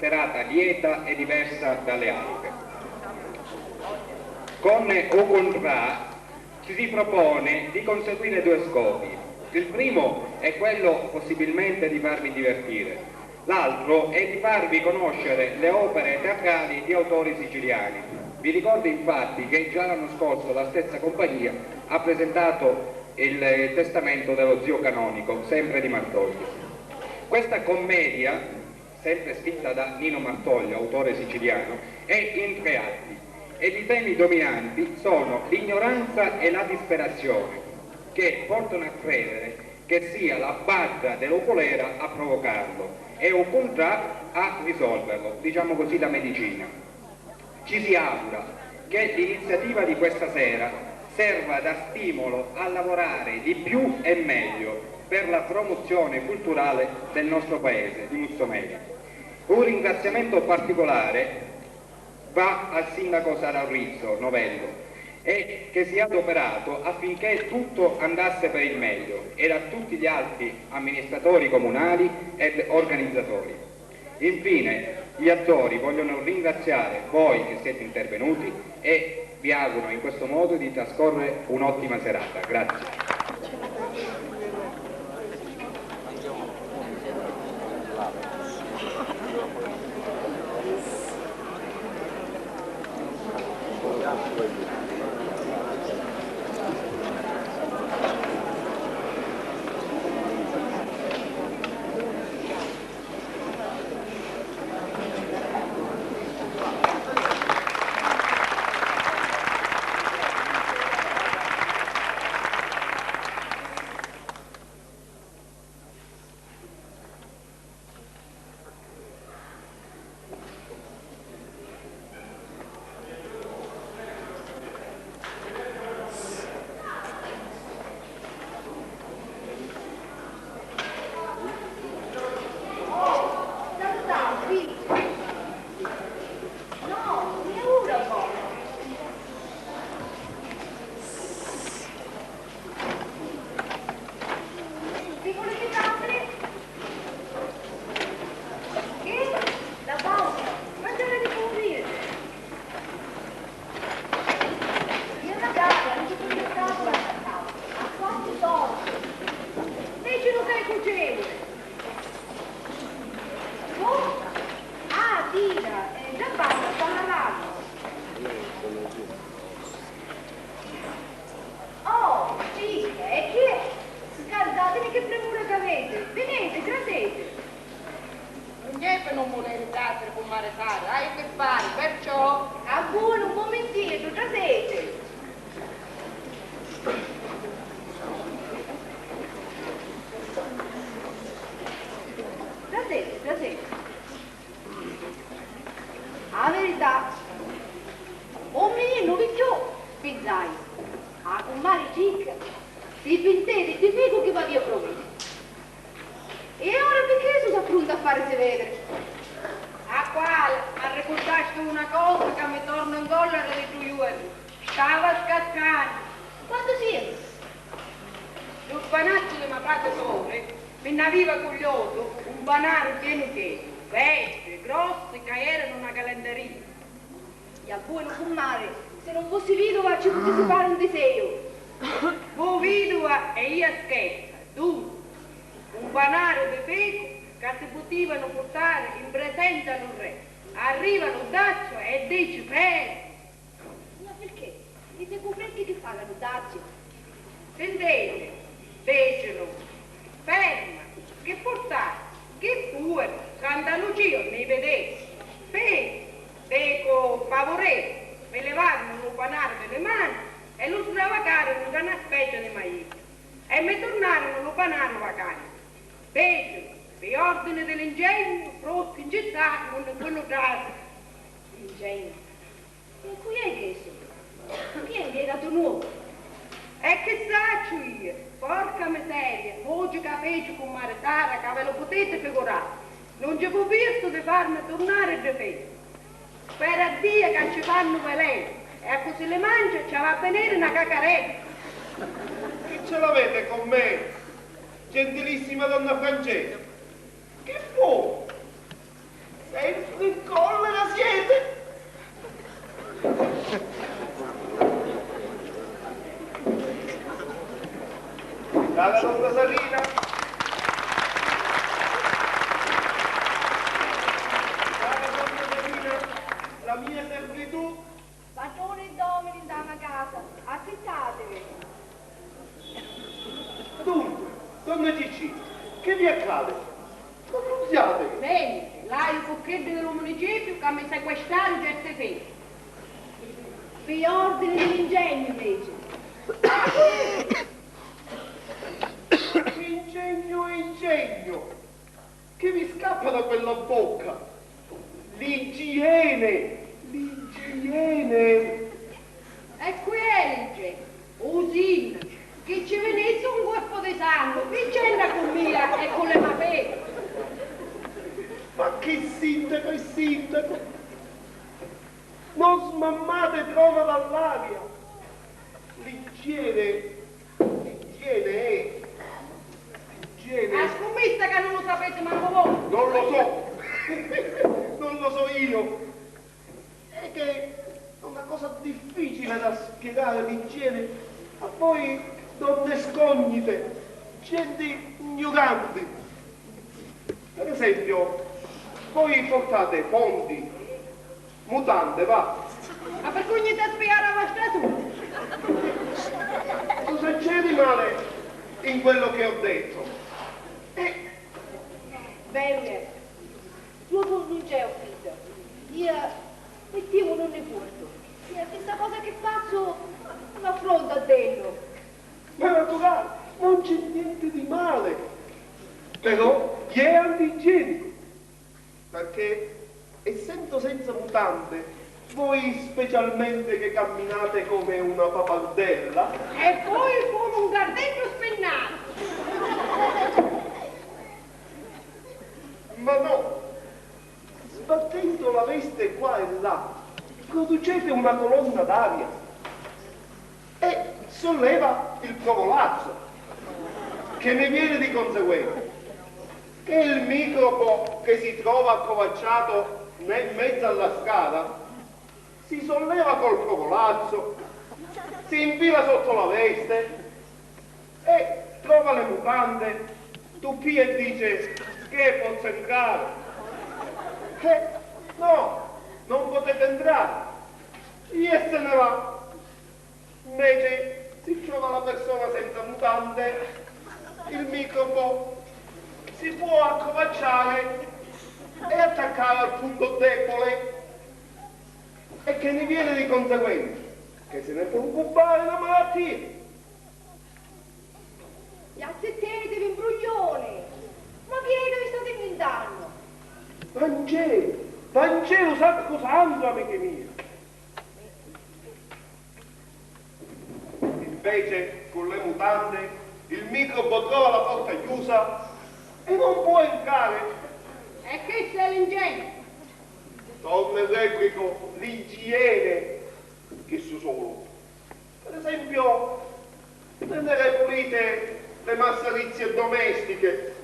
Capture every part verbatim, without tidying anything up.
serata lieta e diversa dalle altre. Con O Contrà ci si propone di conseguire due scopi. Il primo è quello possibilmente di farvi divertire, l'altro è di farvi conoscere le opere teatrali di autori siciliani. Vi ricordo infatti che già l'anno scorso la stessa compagnia ha presentato il testamento dello zio canonico, sempre di Martogli. Questa commedia, sempre scritta da Nino Martoglia, autore siciliano, è in tre atti ed i temi dominanti sono l'ignoranza e la disperazione, che portano a credere che sia la badda dell'Ocolera a provocarlo e O Contrà a risolverlo, diciamo così, la medicina. Ci si augura che l'iniziativa di questa sera serva da stimolo a lavorare di più e meglio per la promozione culturale del nostro paese, di Mussomeli. Un ringraziamento particolare va al sindaco Saraurrizzo Novello e che si è adoperato affinché tutto andasse per il meglio ed a tutti gli altri amministratori comunali ed organizzatori. Infine, gli attori vogliono ringraziare voi che siete intervenuti e vi auguro in questo modo di trascorrere un'ottima serata. Grazie. Vi vuliti fari? Chi? La pausa? Ma già vedi come viene. Io la gara, non ci sono stata la casa. A quanti soldi? Lei ci lo sai cucere. Oh? Ah, tira, eh, già basta, sta lavando. Oh, cicca, e chi è? Scaldatemi che premura che avete! Venite, gratete! Nun è pi nun vuliri trasiri, cummari Sara, haiu chi fari, perciò. A vui nun v'ho mintitu, trasete! Trasete, trasete! A verità, un mininu vicchiu pizzai, a cummari Cicca si pinteti di ficu chi v'avia promissu. E ora picchì su s'appronta a farisi vediri? A quali? M'arricurdasti una cosa ca mi torna in collera di dui juorni. Stava scaccannu. Quantu siemu? Lu panacciu di me frati Sori mi nn'aviva cugliotu un panaru chienu chienu, beddi, grossi, ca eranu na calendaria. E a vui, lu cummari, si nun fussi viduva, ci putisi fari un diseu. Vu viduva e ia schetta, dunca, un panaru di ficu ca si putivanu purtari in presenza a lu re. Arriva lu dazziu e dici: fermi! Ma pirchì? Li ficu fricchi chi fala lu dazziu? Sintiti, dicinu, ferma, chi purtai, chi fui, Santa Lucia nni vidì, ficu, dicu, pavureri, mi livaru lu panaru di li mani e lu sbravacaru nta na specia di majitta e mi turnarunu lu panaru vacanti. Dicinu, pi ordini di l'ingegnu, frutti in città nun nni punu trasi. Ingegnu. E cu è chissu? Chi è, un piegatu novu? E chi sacciu iu, porca miseria, vuci ca fici cummari Sara ca vi lu putiti figurari, nun ci fu vistu di farmi turnari ddi fichi. Spera a Diu ca ci fannu velenu e accussì li mancia ci havi a veniri na cacaredda. Chi ci l'aviti cu mia, gentilissima donna Francesca? Chi fu? Sempre in collera siete! Cara donna Sarina, cara donna Sarina, la mia servitù. Patruni e domini nta na casa, assittatevi. Dunque, donna Ciccì, che vi accade? Scusiate. Beni, l'haiu cu chiddi di lu municipiu ca mi sequestraru certi feci. Pi ordini di l'ingegnu, inveci. Ingegnu e ingegnu! Chi vi scappa da quella bocca? L'igiene! L'igiene! E cu è l'igiene? U sindacu, chi ci vinissi un colpu di sangu, chi c'entra cu mia e cu li mafeti? Ma chi sindacu e sindacu? Non smammate trona dall'aria! L'igiene, l'igiene è, l'igiene. A scummissa ca non lu sapiti mancu voi! Non lo so! Non lo so io! È che è una cosa difficile da spiegare, l'igiene, a voi donne scognite, genti ignoranti. Per esempio, voi portate ponti, mutande, va. Ma perché ogni tanto spiegare la vostra sua? Cosa c'è di male in quello che ho detto? Eh. Veru è. Io non c'è offesa. Io mettiamo non ne porto. Io questa cosa che faccio non affronto a dirlo. Ma naturale, non c'è niente di male. Però è antiigienico, perché essendo senza mutande, voi specialmente che camminate come una papardella. E voi come un cardeddu spinnato. Ma no, sbattendo la veste qua e là, producete una colonna d'aria e solleva il provolazzo, che ne viene di conseguenza che il microbo che si trova accovacciato nel mezzo alla strada si solleva col provolazzo, si infila sotto la veste e trova le mutande, tuppia e dice: "Che, pozzo entrare?" "Eh, no, non potete entrare." E se ne va. Invece si trova la persona senza mutande, il microbo si può accovacciare e attaccare al punto debole. E che ne viene di conseguenza? Che se ne può incubare una malattia. E azzittetevi, imbruglioni! Ma chi è che vi state inventando? Vangelo! Vangelo sacrosanto, amiche mie! Invece, con le mutande, il microbo trova la porta chiusa e non può entrare. E questo è l'ingenio. Torna e replico, l'igiene, che su solo. Per esempio, tenere pulite le masserizie domestiche,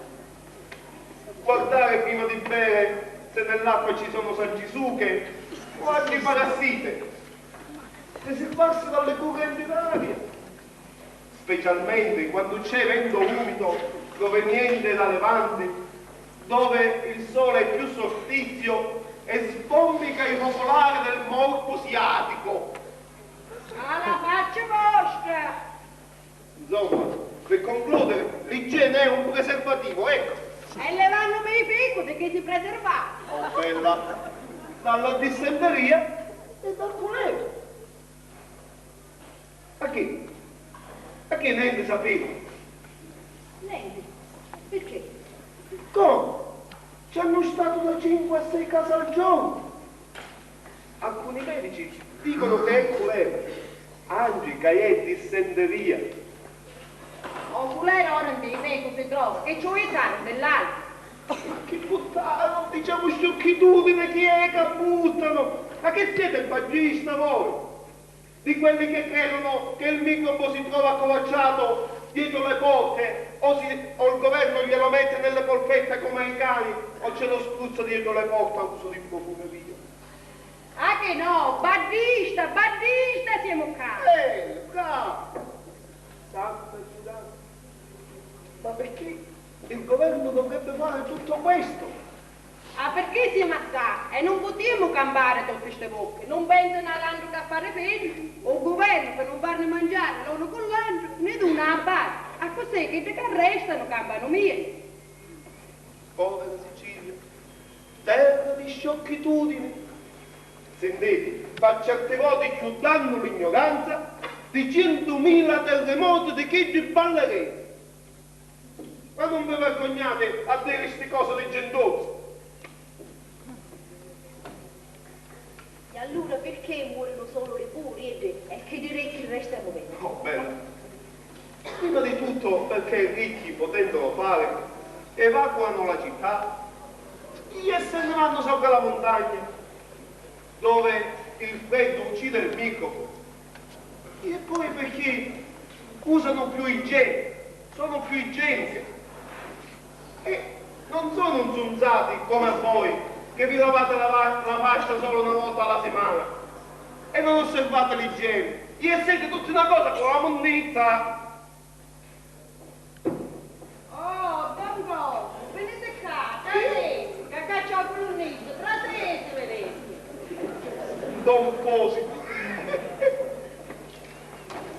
guardare prima di bere se nell'acqua ci sono saggi suche o altri parassite, preservarsi dalle correnti d'aria, specialmente quando c'è vento umido proveniente da levante, dove il sole è più sortizio e sbombica i focolari del morbo siatico. Alla faccia vostra! Insomma, per concludere, l'igiene è un preservativo, ecco. E levannu pi i piccuti chi si preservati. Oh, bella. Dalla dissenteria e dal culero. A chi? A chi nenti sapìu? Nenti? Pirchì? Comu? Ci hannu statu da cincu a sei casi al giornu. Alcuni medici dicono che è culera, altri ca è dissenteria. O culera ora nti i pecu si trova, che ci voli fari nti l'altru? Ma chi puttana, non diciamo sciocchitudine, chi è ca buttano? Ma che siete, il baggista voi? Di quelli che credono che il microbo si trova accovacciato Dietro le porte, o si, o il governo glielo mette nelle polpette come ai cani, o ce lo spruzza dietro le porte a uso di profumeria. Ah, che no, Battista, Battista, siamo qua. Eh, bravo! Santa Giuda, ma perché il governo dovrebbe fare tutto questo? Ah, perché siamo assai e non possiamo campare tutte ste bocche, non pensano ad altro che a fare figli, o il governo per non farne mangiare l'uno con l'altro, ne dona a base, a cos'è che, che restano campano meno. Povera Sicilia, terra di sciocchitudini. Sentite, fa certe volte più danno l'ignoranza di centomila terremoti di chiddi ballerini. Ma non vi vergognate a dire sti cose di gentuzzi? E allura perché muorinu sulu li puri, iddi, e chi di ricchi restanu veri? Oh, bella. Prima di tutto perché i ricchi, potendolo fare, evacuano la città e se ne vanno sopra la montagna, dove il freddo uccide il microbo. E poi perché usano più igiene, sono più igieniche. E non sono inzunzati come a voi, che vi lavate la, va- la faccia solo una volta alla settimana e non osservate l'igiene. Ieri sera tutti una cosa con la munnizza. Oh, don Cosimo, venite qua, tratesi, che qua c'è un prunniso, tratesi, vedete. Don Cosimo.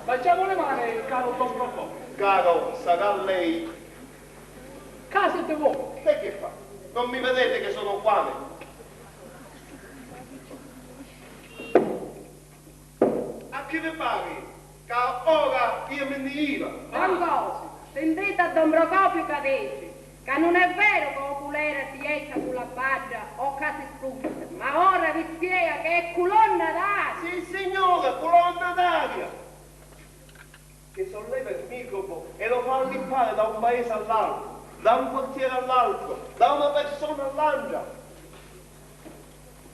Baciamo le mani, caro don Procopio. Caro, sarà lei. Casa te vuoi? E che fa? Non mi vedete che sono qua? A chi vi pari ca ora io mi nni iva? Don Cosimo, sentite a don Procopio ca dici ca non è vero ca o culera si jetta cu la badda o ca si spruzza, ma ora vi spiega che è culonna d'aria! Sì, signore, culonna d'aria! Che solleva il microbo e lo fa arrivare da un paese all'altro, da un quartiere all'altro, da una persona all'altra.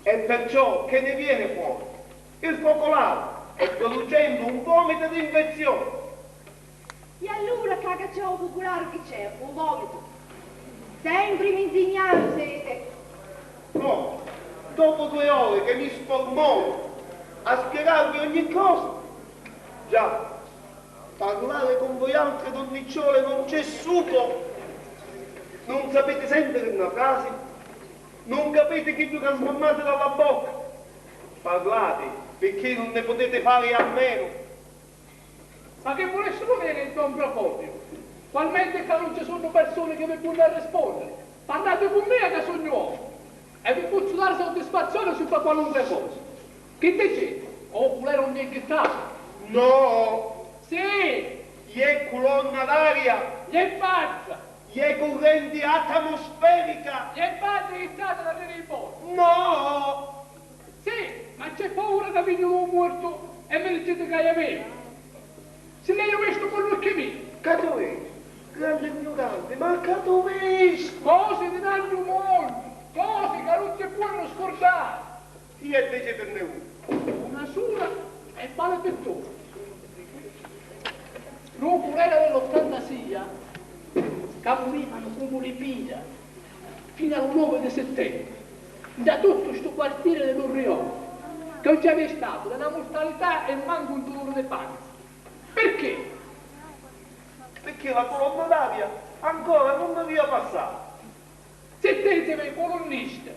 E perciò che ne viene fuori? Il focolare, e producendo un vomito di infezione. E allura, ca c'è u focolare chi c'è? U vomitu. Sempri minzignari site. No, dopo due ore che mi sformolo a spiegarvi ogni cosa. Già, parlare con voialtre donnicciole non c'è sugo. Non sapete sentire una frase? Non capite chiddu ca smammate dalla bocca? Parlate, perché non ne potete fare a meno. Ma che vulessero vere, don Procopio? Qualmente ca non ci sono persone che vi ponnu rispondere, parlate cu mia ca sugnu omu e vi pozzu dare soddisfazione supra qualunque cosa. Chi dicete? O culera un jè ghittata? No! Sì! Jè culonna d'aria! Jè pazza! Jè currenti atmosferica! Jè pazza ghittata da viri i porti! No! Sì, ma c'è paura ca vidi lu muortu e mi diciti ca è veru? Si l'haiu vistu cu l'uocchi mii! Ca tu visti? Grandi ignuranti, ma ca tu visti? Cosi di tantu mondu, cosi ca nun si ponnu scurdari! Chi è dicitenne una? Una sula e vale pi tutti. Lu culera dell'ottantasia, ca murivanu comu li pira, finu a lu novi di settembre, nta tuttu stu quartieri di lu Rione, ca nun ci avia statu na murtalità e mancu un duluri di panza. Pirchì? Pirchì la culonna d'aria ancora nun avia passatu. Zittitevi, culunnista,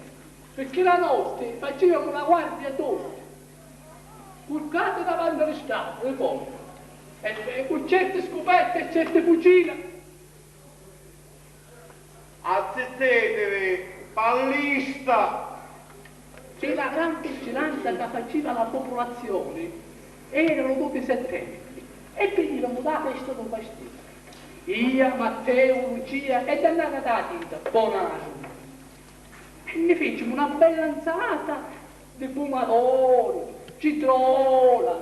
pirchì la notti faciamu la guardia tutti, curcati davanti a li strati, li ponti, e, e cu certi scupetti e certi fucili. Azzittitevi, pallista! Pi la gran vigilanza ca faciva la pupulazioni, era lu dui di settembre e vinivamu dâ festa dû Bastiani. Ia, Matteu, Lucia e Dannata dâ Tinta, bona la giurnata. E nni fecimu na bella nsalata di pumadori, citrola,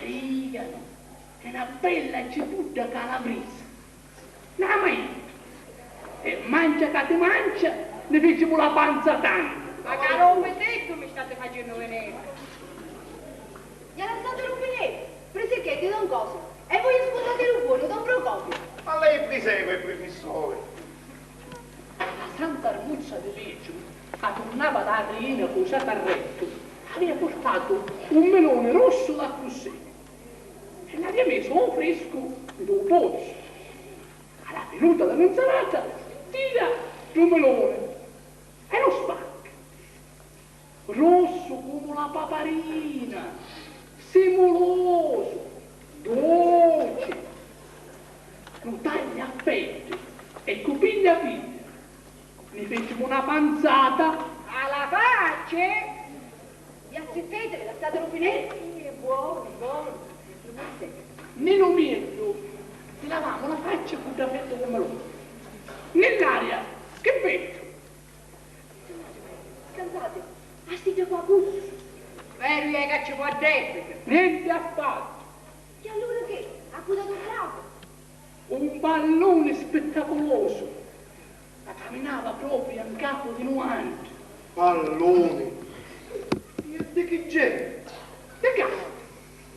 ariganu e na bella cipudda calabrisa. Namai! E mancia ca ti mancia, ni ficimu la panza tanta! Ma caru, u peteddu mi stati facennu veniri! Gnà, lassati lu peteddu, prisiccheddi, don Cosimo, e voi scurdati lu Don Procopio. Ma lei prisegua, prifissore. La santa armuzza di Liggiu, ca turnava da a Riina cu u ciatarrettu, avia purtatu un miluni rossu d'accussì e l'avia misu ô friscu ntu u pozzu. A la finuta di l'insalata, tira ddu miluni e lu spacca. Rossu comu la paparina, simulosu, doci, lu taglia a feddi e cu piglia piglia ni fecimu na panzata. A la paci! Vi assittiti, lassatulu finiri. Eh, bonu, bonu. Ni lu mieddu si lavamu la facci cu dda fedda di meloni. Ni l'aria, chi beddu! Scanzati, a sti dda quacutu! Veru è ca ci vò a debbitu! Nenti affattu! E allura che? Ha cuttatu un dracu? Un palluni spittaculosu ca caminava propriu 'n capu di nuanti. Palluni? E di chi generi? Di ca,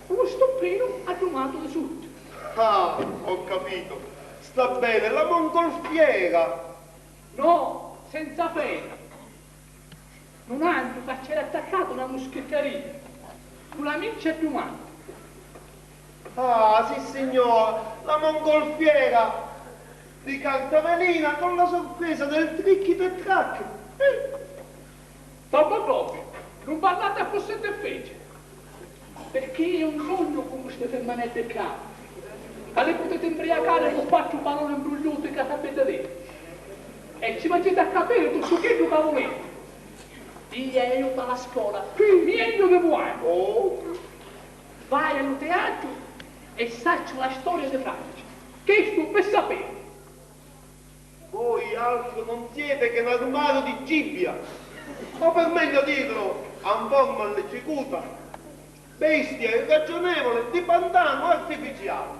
cu lu stuppinu addumatu di sutta. Ah, ho capito. Sta bene, la mongolfiera! No, senza fena. Nunantu ca c'era attaccatu na muschittaria cu la miccia addumatu. Ah, sissignora, la mongolfiera di carta velina con la sorpresa del trick e track. Eh. Don Procopio, nun parlati accussì difficili, pirchì iu nun sugnu comu sti firmaneddi ccà, ca li putiti mbriacari cu quattru palori mbrugliuti ca sapiti diri. E ci faciti a capiri tuttu chiddu ca vuliti. Iu haiu iutu a la scola, megliu di vuatri. Oh. Vai a lu teatru e sacciu la storia di Francia. Chistu pi sapiri. Voi altro non siete che un armadio di gibbia, o per meglio dirlo, a forma all'eccecuta, bestia irragionevole di pantano artificiale.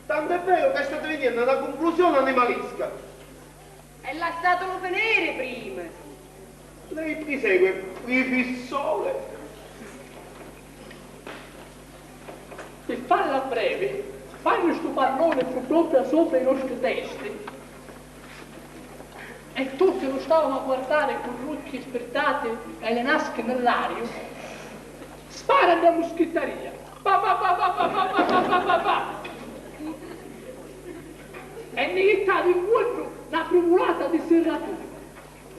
Tant'è vero che state venendo a una conclusione animalesca. E lassatulu finiri prima! Lei prisegue, prifissore. Pi falla brevi, quannu stu palloni fu propriu supra i nostri testi, e tutti lu stavamu a guardari cu l'ucchi spirtati e li naschi nni l'ariu, spara dda muschittaria, pa, pa, pa! E nni jittau di ncuontru na pruvulata di sirratura.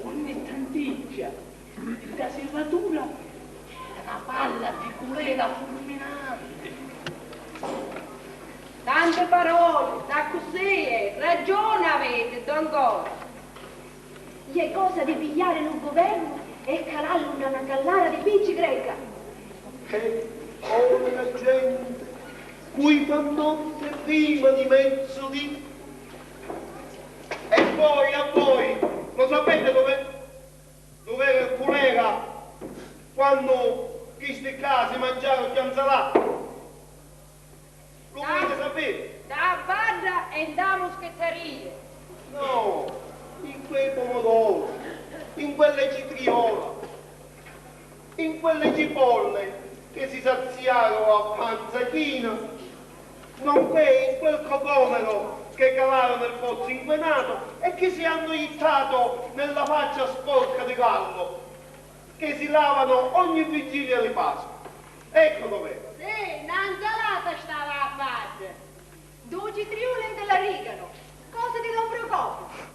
Ogni tanticchia dda sirratura era na palla di culera fulminanti. Tanti paroli, d'accussì è, ragioni aviti, don Cori. È cosa di pigliari lu guvernu e calallu nta na callara di pinci greca. Che povera gente, cui fa notte prima di mezzodì. E voi, a voi, lo sapete dove, dove era il culera quando chisti ccà si mangiaru chianzalà? Lu vuliti sapiri? Nta a badda e nta a muschettaria. No, in quei pomodori, in quelle citriola, in quelle cipolle che si saziarono a panza china, nonché in quel cocomero che calarono nel pozzo inquinato e che si hanno ittato nella faccia sporca di Gallo, che si lavano ogni vigilia di Pasqua. Ecco dov'era. Sì, na nsalata stava a badda. Duci triuli nta l'ariganu, cosa di don Procopio.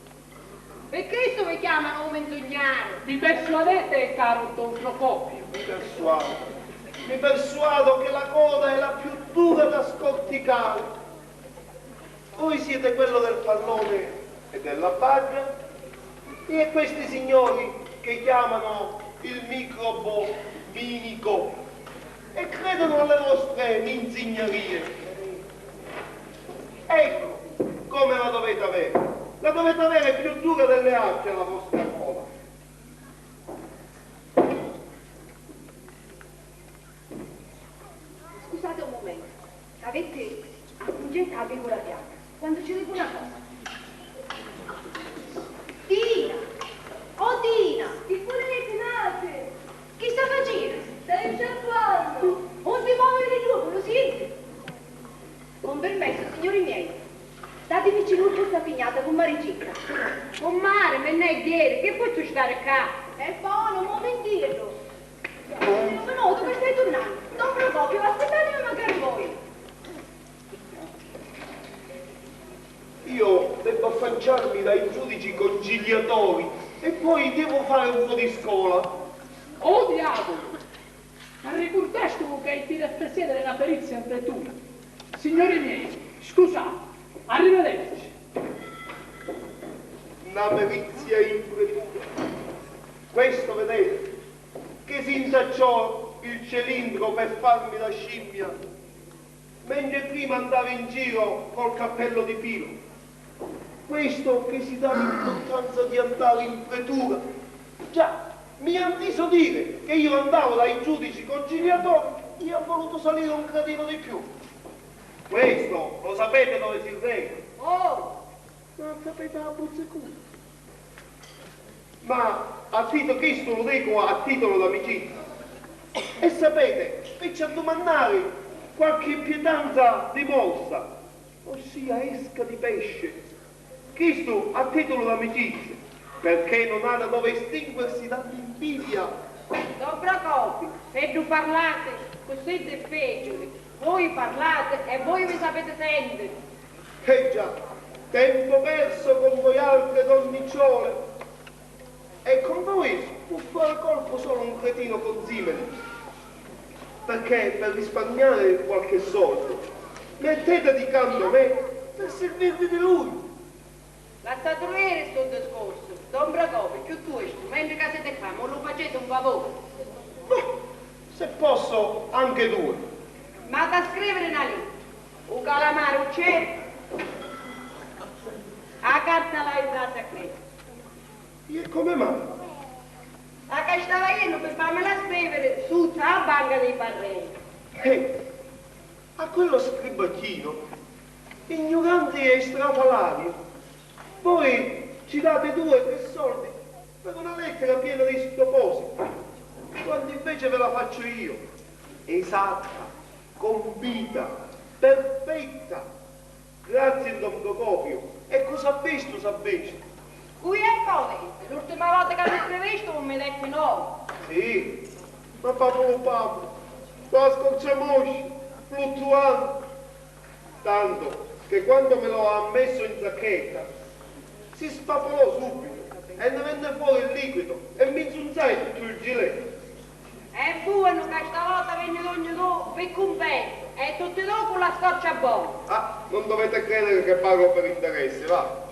Pi chissu mi chiamanu u minzugnaru. Vi persuadete, caro don Procopio? Mi persuado, mi persuado che la coda è la più dura da scorticare. Voi siete quello del pallone e della badda, e questi signori che chiamano il microbo minico e credono alle vostre minzignarie. Ecco come la dovete avere. La dovete avere più dura delle altre la vostra coda. Scusate un momento, avete a Cungetta a Piccola Fiacca, quando ci dico una cosa. Tina! Oh Tina! Chi vuliti, nate? Chi sta facendo? Stai sciacquando! Non ti muovere di giù, lo senti? Con permesso, signori miei, datemici l'urto sta pignata, cummari Citta. Cummari, mi nn'hê ghiri, chi pozzu stari ccà? E po' non mo mi intirru. Sono venuto che stai tornando. Don Procopio, aspettatemi magari voi. Io devo affacciarmi dai giudici conciliatori e poi devo fare un po' di scuola. Oh diavolo! Arricurdastivu ca ti devi presiedere na perizia in pretura. Signori miei, scusate, arrivederci. Na perizia in pretura. Questo, vedete, che si intacciò il cilindro per farmi la scimmia, mentre prima andava in giro col cappello di pino. Questo che si dà l'importanza di andare in pretura. Già, mi ha inteso dire che io andavo dai giudici conciliatori e ha voluto salire un gradino di più. Questo lo sapete dove si reca? Oh! Non sapete la Buzzecura? Ma a titolo, questo lo dico a titolo d'amicizia. E sapete, fece a domandare qualche pietanza di morsa, ossia esca di pesce. Questo a titolo d'amicizia, perché non ha da dove estinguersi dall'invidia. Don Procopio, se tu parlate così difficile, voi parlate e voi vi sapete sentire. Eh già, tempo perso con voialtre donnicciole. E con voi può fare colpo solo un cretino con simili. Perché per risparmiare qualche soldo, mettete di canto me per servirvi di lui. Lassatulu iri stu discorsu, don Procopio, cchiù tustu, mentri ca siti ccà, mo lu faciti un favori. Boh, se posso, anche due. M'hati a scriviri na lettera. U calamaru c'è? A carta l'hai trasa ccà. E come mai? A ca stava jennu pi fammila scriviri sutta a banca dei barrelli. Eh, a quello scribacchino, ignorante e strafalario, voi ci date due o tre soldi per una lettera piena di spropositi, quando invece ve la faccio io, esatta, compita, perfetta. Grazie, don Procopio. E cosa avistu, s'avistu? Cu è ca l'ultima volta ca mi scrivistu un mi detti no? Sì, ma papulu papulu, la scorciamoscia, fluttuante. Tanto che quando me lo ha messo in sacchetta, si spapolò subito e ne venne fuori il liquido e mi zunzai tutto il gilet. È buono ca stavolta veni dognu tu pi cumpensu e tutti dui cu la scorcia bona. Ah, non dovete credere che parlo per interesse, va.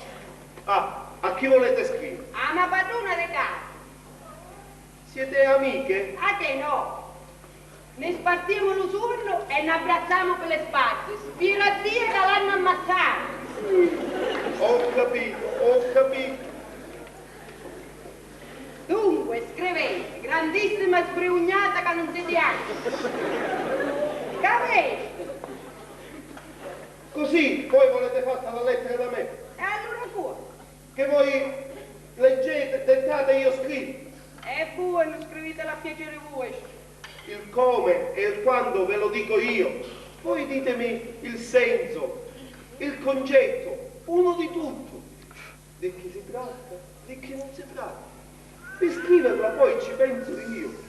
Ah, a chi volete scrivere? A ma padrona di casa. Siete amiche? A che no? Ne spartiamo lu suonnu e n'abbrazzamo pi le spazze. Spiro a Dio ca l'hanno ammazzata. Ho capito, ho capito. Dunque, scrivete, grandissima sbriugnata ca non si piace. Capito? Così voi volete fatta la lettera da me? E allora come? Che voi leggete, dettate e io scrivo. E voi non scrivete la piacere vostro. Il come e il quando ve lo dico io. Voi ditemi il senso, il concetto, uno di tutto. Di chi si tratta? Di chi non si tratta? Di scriverla poi ci penso io.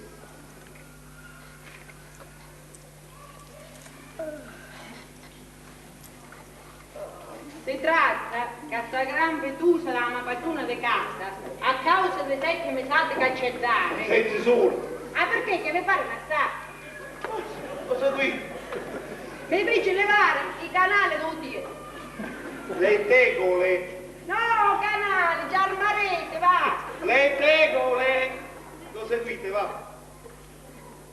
Si tratta ca sta gran vitusa dâ ma padruna di casa, a causa di sette misati ca c'è dare. Senti sulu! Ah, perché che vi pare assai? Cosa qui? Mi fece levare i canali dû dietru. Le tegole. No, canali, ci armarete, va! Le tegole! Lo seguite, va!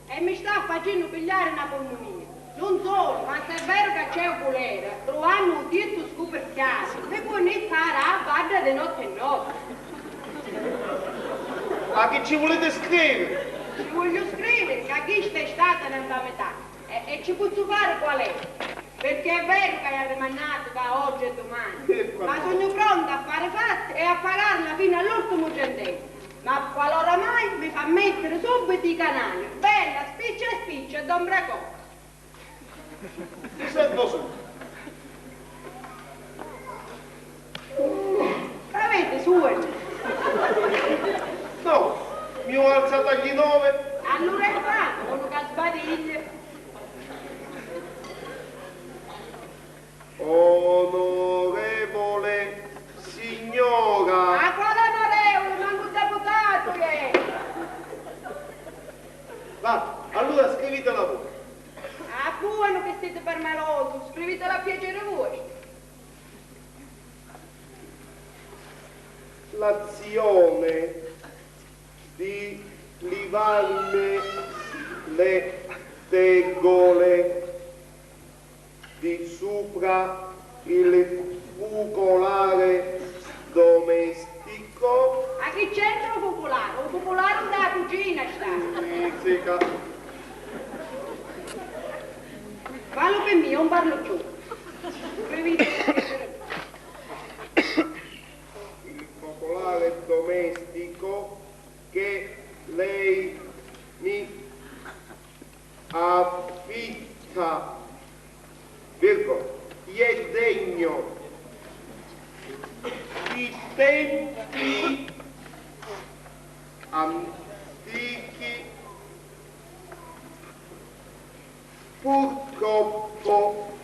E mi sta facennu pigliari na pulmunia. Non solo, ma se è vero ca c'è u culera, truvannu u tiettu scuperchiatu, mi pò nittari a badda di notti e notti. Ma chi ci vulete scriviri? Ci voglio scriviri ca chista è stata na nfamità e, e ci pozzu fari qual è, perché è vero ca haiu arrimannatu ca oggi e domani, ma sugnu pronta a fari fatti e a pagarla finu all'ultimu centesimo. Ma qualora mai mi fa mettere subito i canali, bella, spiccia e spiccia, don Bracò. Ti sento su. No, mi ho alzato agli nove. Allura è franco, uno che sbadiglia. Onorevole signora. Ma quale onorevole? Manco deputato è! Va, allora scrivitela voi. Ah, buono che siete permaloso, scrivitela a piacere vostro. L'azione di livarmi le tegole di supra il focolare domestico. Ma chi c'entra u focolare? U focolare nta cucina sta. Significa. Fallo per me, non parlo più. Prevedi. Il focolare domestico che lei mi affitta, virgola, è degno di tempi antichi, purtroppo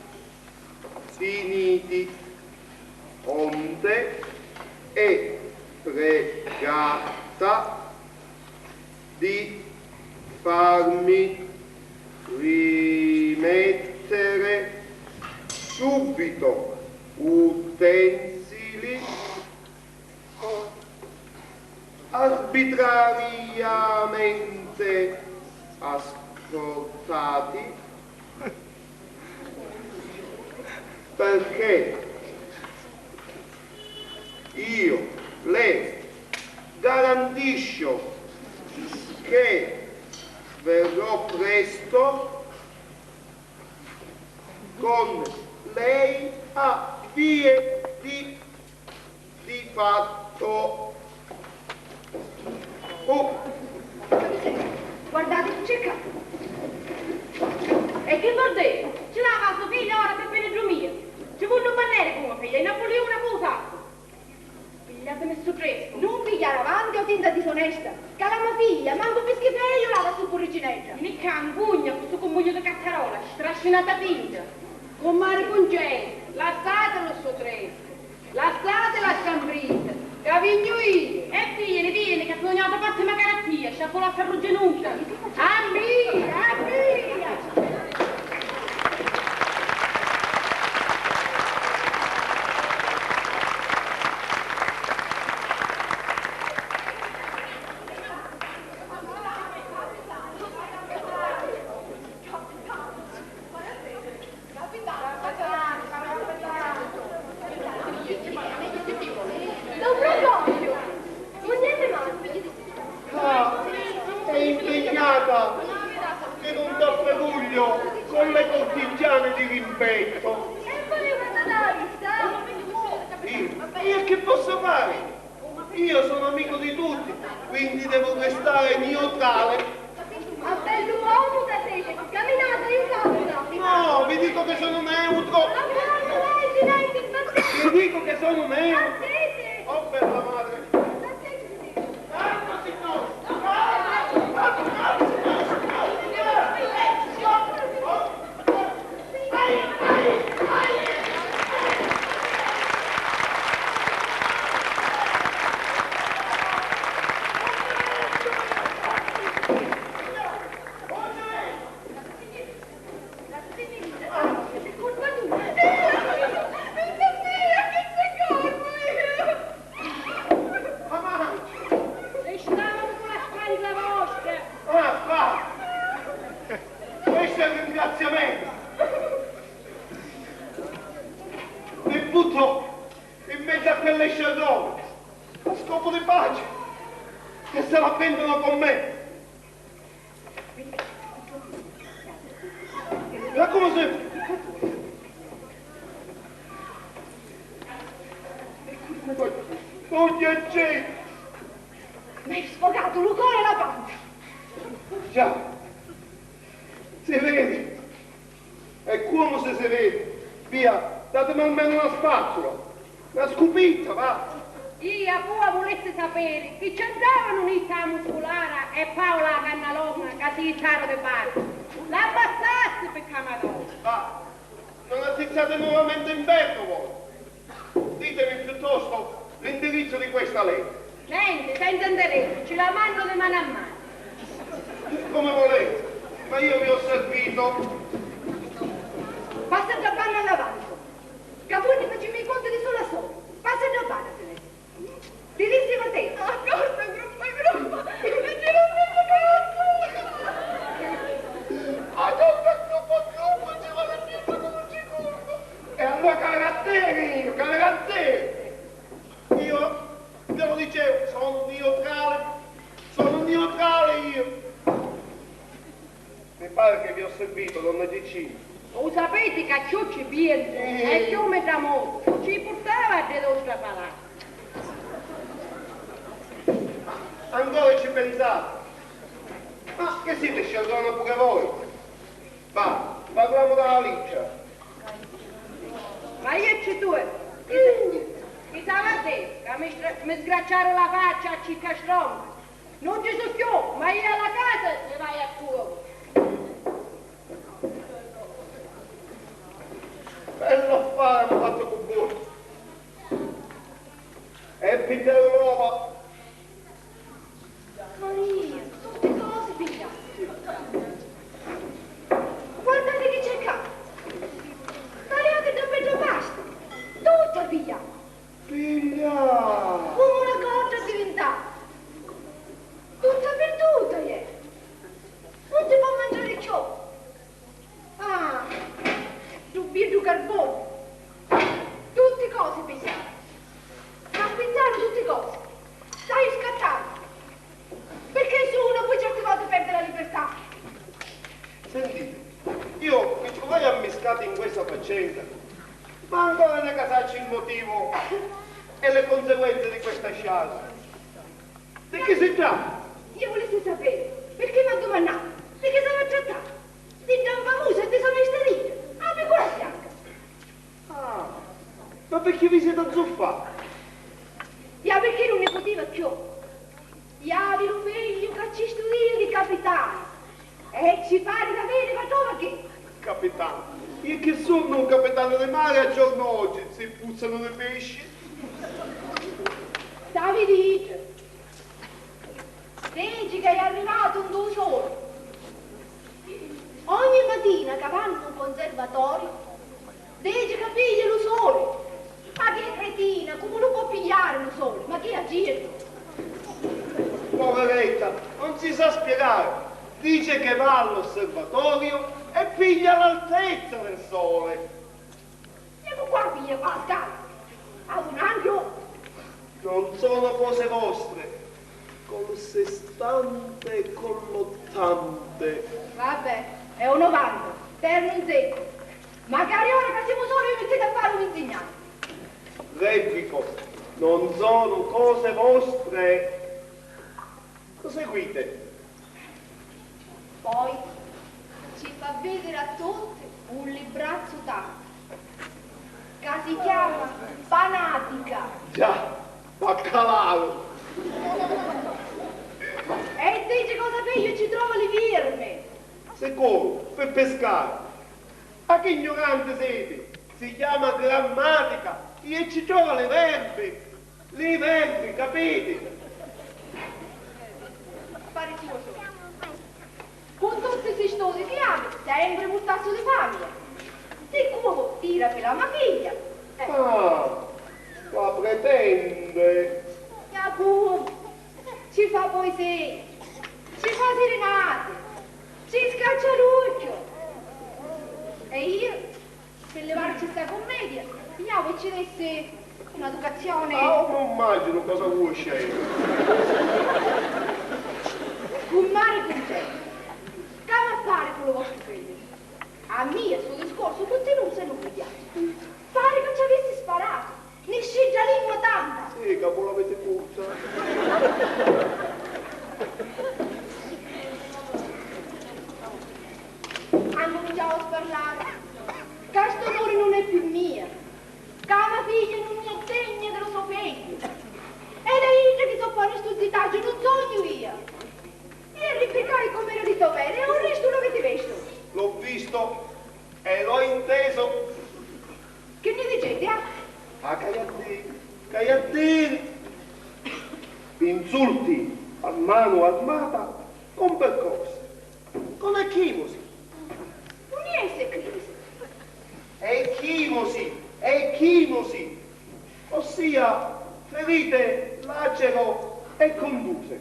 finiti, onde è pregata di farmi rimettere subito utensili arbitrariamente ascoltati, perché io le garantisco che verrò presto con lei a vie di di fatto. Oh. Guardate chi c'è ccà. E chi vuol dì? Ci lava a so figlia ora pi pena dû mia. Ci vunnu banneri cu me figlia e non vuliu una cosa. Pigliatemi stu trescu. Nun pigghiari avanti o tinta disonesta, ca la mo figlia mancu pi schifeju lava stu purricinedda. Ni ccà, ncugna, cu stu cummugnu di cazzarola, strascinata tinta. Cummari Cuncè, lassatelu stu trescu. Lassati la stamprita, ca vignu iu! E vieni, vieni, ca tu ogni vota porti macari a tia, sciaculata arrugginuta! A mia, a mia! Don Procopio, non niente male. Ah, è impegnata che non t'affreduglio con le cortigiane di rimpetto. E voleva andare alla vista? Io? Io che posso fare? Io sono amico di tutti, quindi devo restare neutrale. Ma bellu comoda sete, camminate in tavola. No, vi dico che sono neutro. Ma quando lei si mette in battaglia. Vi dico che sono neutro. Ma sete. Oh, bella madre. Ma sete. Calma, signore. Calma, calma, calma, signore. Signore. Oh. Mamma! Restamu cu la spagna vostra! Ah, va! Questo è il ringraziamento! Mi butto in mezzo a quelle sciarrone a scopo di pace che se la prendono con me! Ma come se... Don Giacinto! Mi hai sfogato lu core e la panza! Già, si vede! E come se si vede? Via, datemi almeno una spazzola, una scupitta, va! Ia pua vulessi sapiri chi c'entravanu Nitta a musculara e Paola a cannalonga ca si jittaru di barca. L'ammazzassi pi camadò! Ma non attizzate nuovamente inferno voi? Ditemi piuttosto l'indirizzo di questa lettera. Nenti, senza indirizzu, ci la mannu di manu a manu. Come volete, ma io vi ho servito. Passa da banna all'avanti. Ca poi ni facimmu i conti di sulu a sulu. Passa da banna, Silvia. Ti dissi ma te. A corsa, gruppo, gruppo. E ci non mi ricordo. A corsa, gruppo, gruppo, ci vuole più che non ci corro. E allora caratteri, caratteri. Io, te lo dicevo, sono neutrale, sono neutrale io. Mi pare che vi ho servito, donna Ciccina. Lo sapete che cchiù ci piensu e cchiù mi tramontu, ci purtava a di nostra palata. Ancora ci pensate? Ma che siete sciarrona pure voi? Va, parliamo della Licia. Ma io ci tu, chi sa, chi sa va te, ca mi stra-, mi sgracciaru la faccia a cicca stronca. Non ci su cchiù, ma io a la casa mi vaiu a cuocu. Bello affare hanno fatto con voi. E pigliare l'uova. Maria, tutti cosi pigliati. Guardate che c'è qua. Tagliate da Pedro Pasta. Tutto pigliato. Piglia! Come una cotta è diventata. Tutta perduta è. Non si può mangiare più. Ah, ddu bieddu carbone! Tutti cosi pigliati! M'affizzaru tutti cosi! Staiu scattando! Perché sunu poi certe volte perde la libertà! Sentite, io mi trovaio ammiscato in questa faccenda, ma ancora non è casaccio il motivo e le conseguenze di questa sciagura. Di chi si tratta? Io volessi sapere perché mi addumannate, di chi si va a trattare? Di Don Famuso e di so mestre Rita, a figura bianca! Ah, ma perché vi siete azzuffati? Ia perché non ne poteva più. Ia di lu figlio ca ci studia di capitano e ci pare d'avere ma trova che. Capitano, e che sono un capitano di mare a giorno oggi, si puzzano di pesci? Savi dice. Dici che è arrivato un tuo solo. Ogni mattina che vanno in conservatorio, dici che piglia lo sole. Ma che cretina, come lo può pigliare lo sole? Ma che agirno? Poveretta, non si sa spiegare. Dice che va all'osservatorio e piglia l'altezza del sole. E cu quanti gli fa scala? A un angelo? Non sono cose vostre, col sestante e con l'ottante. Vabbè, è un novanta, terno in secco. Magari ora che siamo soli vi mettete a fare un insegnante. Replico, non sono cose vostre. Proseguite. Poi ci fa vedere a tutti un librazzu tanto, che si chiama Fanatica. Già, baccalaureata. E dice cosa meglio ci trova le firme. Sicuro, per pescare. Ma che ignoranti siete! Si chiama grammatica e ci trova le verbi. Li verbi, capiti? Pari tuo solo. Cu tutti sti studi chi havi, sempri purtassu di famiglia. Siccomu tira pi la ma figlia. Eh. Ah, la pretende. Ia cu, ci fa poesia, ci fa sirinati, ci scaccia l'ucchiu. E io? Pi livarci sta cummedia, pigliavo e ci dessi un'educazione. Ah, non immagino cosa vuoi scegliere. Cummari Cuncetta, ca m'appari cu lu vostru figliu? A mia stu discorsu cuntinusu e non mi piaci. Pari ca ci avissi sparatu. Nisci già lingua tanta! Sì, ca voi l'avete tutta. Ancuminciavo a sparlari, ca st'onuri nun è pi mia, ca ma figlia nun è degna di lu so figghiu. Quannu stu zitaggiu nun sognu io! Io ripiccai com'era di dovere e u restu l'aviti vistu! L'ho visto e l'ho inteso! Chi nni diciti, ah? Ah, ca ià diri, ca ià diri! Insulti a manu armata con percorsi. Con equimosi. Unni è essa equimosi? Equimosi, equimosi, ossia ferite, lacero e contuse.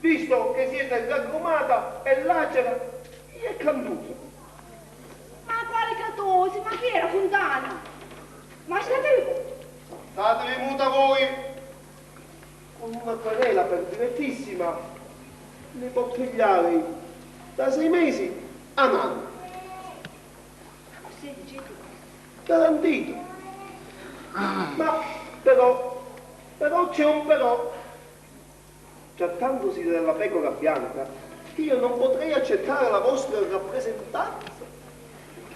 Visto che siete raggrumata e lacera e cantusa. Ma quali cantusi? Ma chi era funtana? Ma statevi muta. Statevi muta voi! Con una querela per direttissima ne può pigliare da sei mesi a un anno. Così dici tu. Garantito. Ma però, però c'è un però. Trattandosi della pecora bianca, io non potrei accettare la vostra rappresentanza,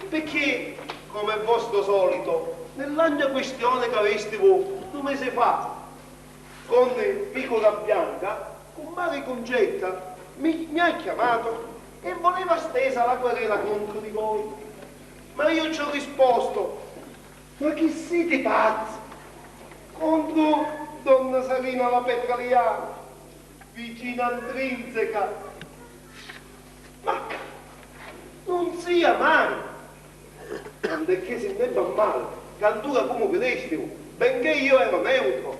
perché, come è vostro solito, nell'agna questione che avestivu due mesi fa, con Picora Bianca, cummari Cuncetta mi, mi ha chiamato e voleva stesa la querela contro di voi. Ma io ci ho risposto: "Ma chi siti pazzi? Contro donna Sarina la petraliana, vicina intrinseca? Ma non sia mai! Tant'è che si ne va male, cantura comu Filistinu, benché io ero neutro,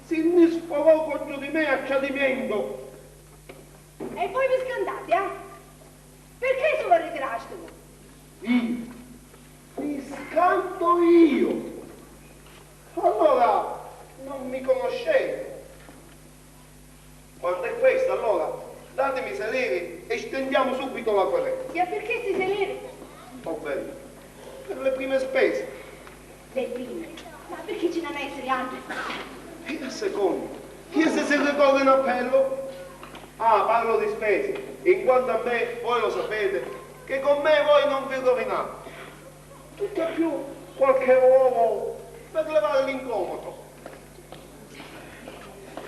si ne sforò contro di me a tradimento." E voi vi scantati, eh? Perché se lo ritirastivu? Io? Mi scanto io? Allora non mi conoscete? Quando è questo, allora datemi i seleri e stendiamo subito la querela. E perché sti seleri? Oh, bene. Per le prime spese. Le prime? Ma perché ci n'hanno a essere altre? E a seconda? Chi è se si ricorre in appello? Ah, parlo di spese. In quanto a me, voi lo sapete, che con me voi non vi rovinate. Tutt'al più qualche uovo per levare l'incomodo.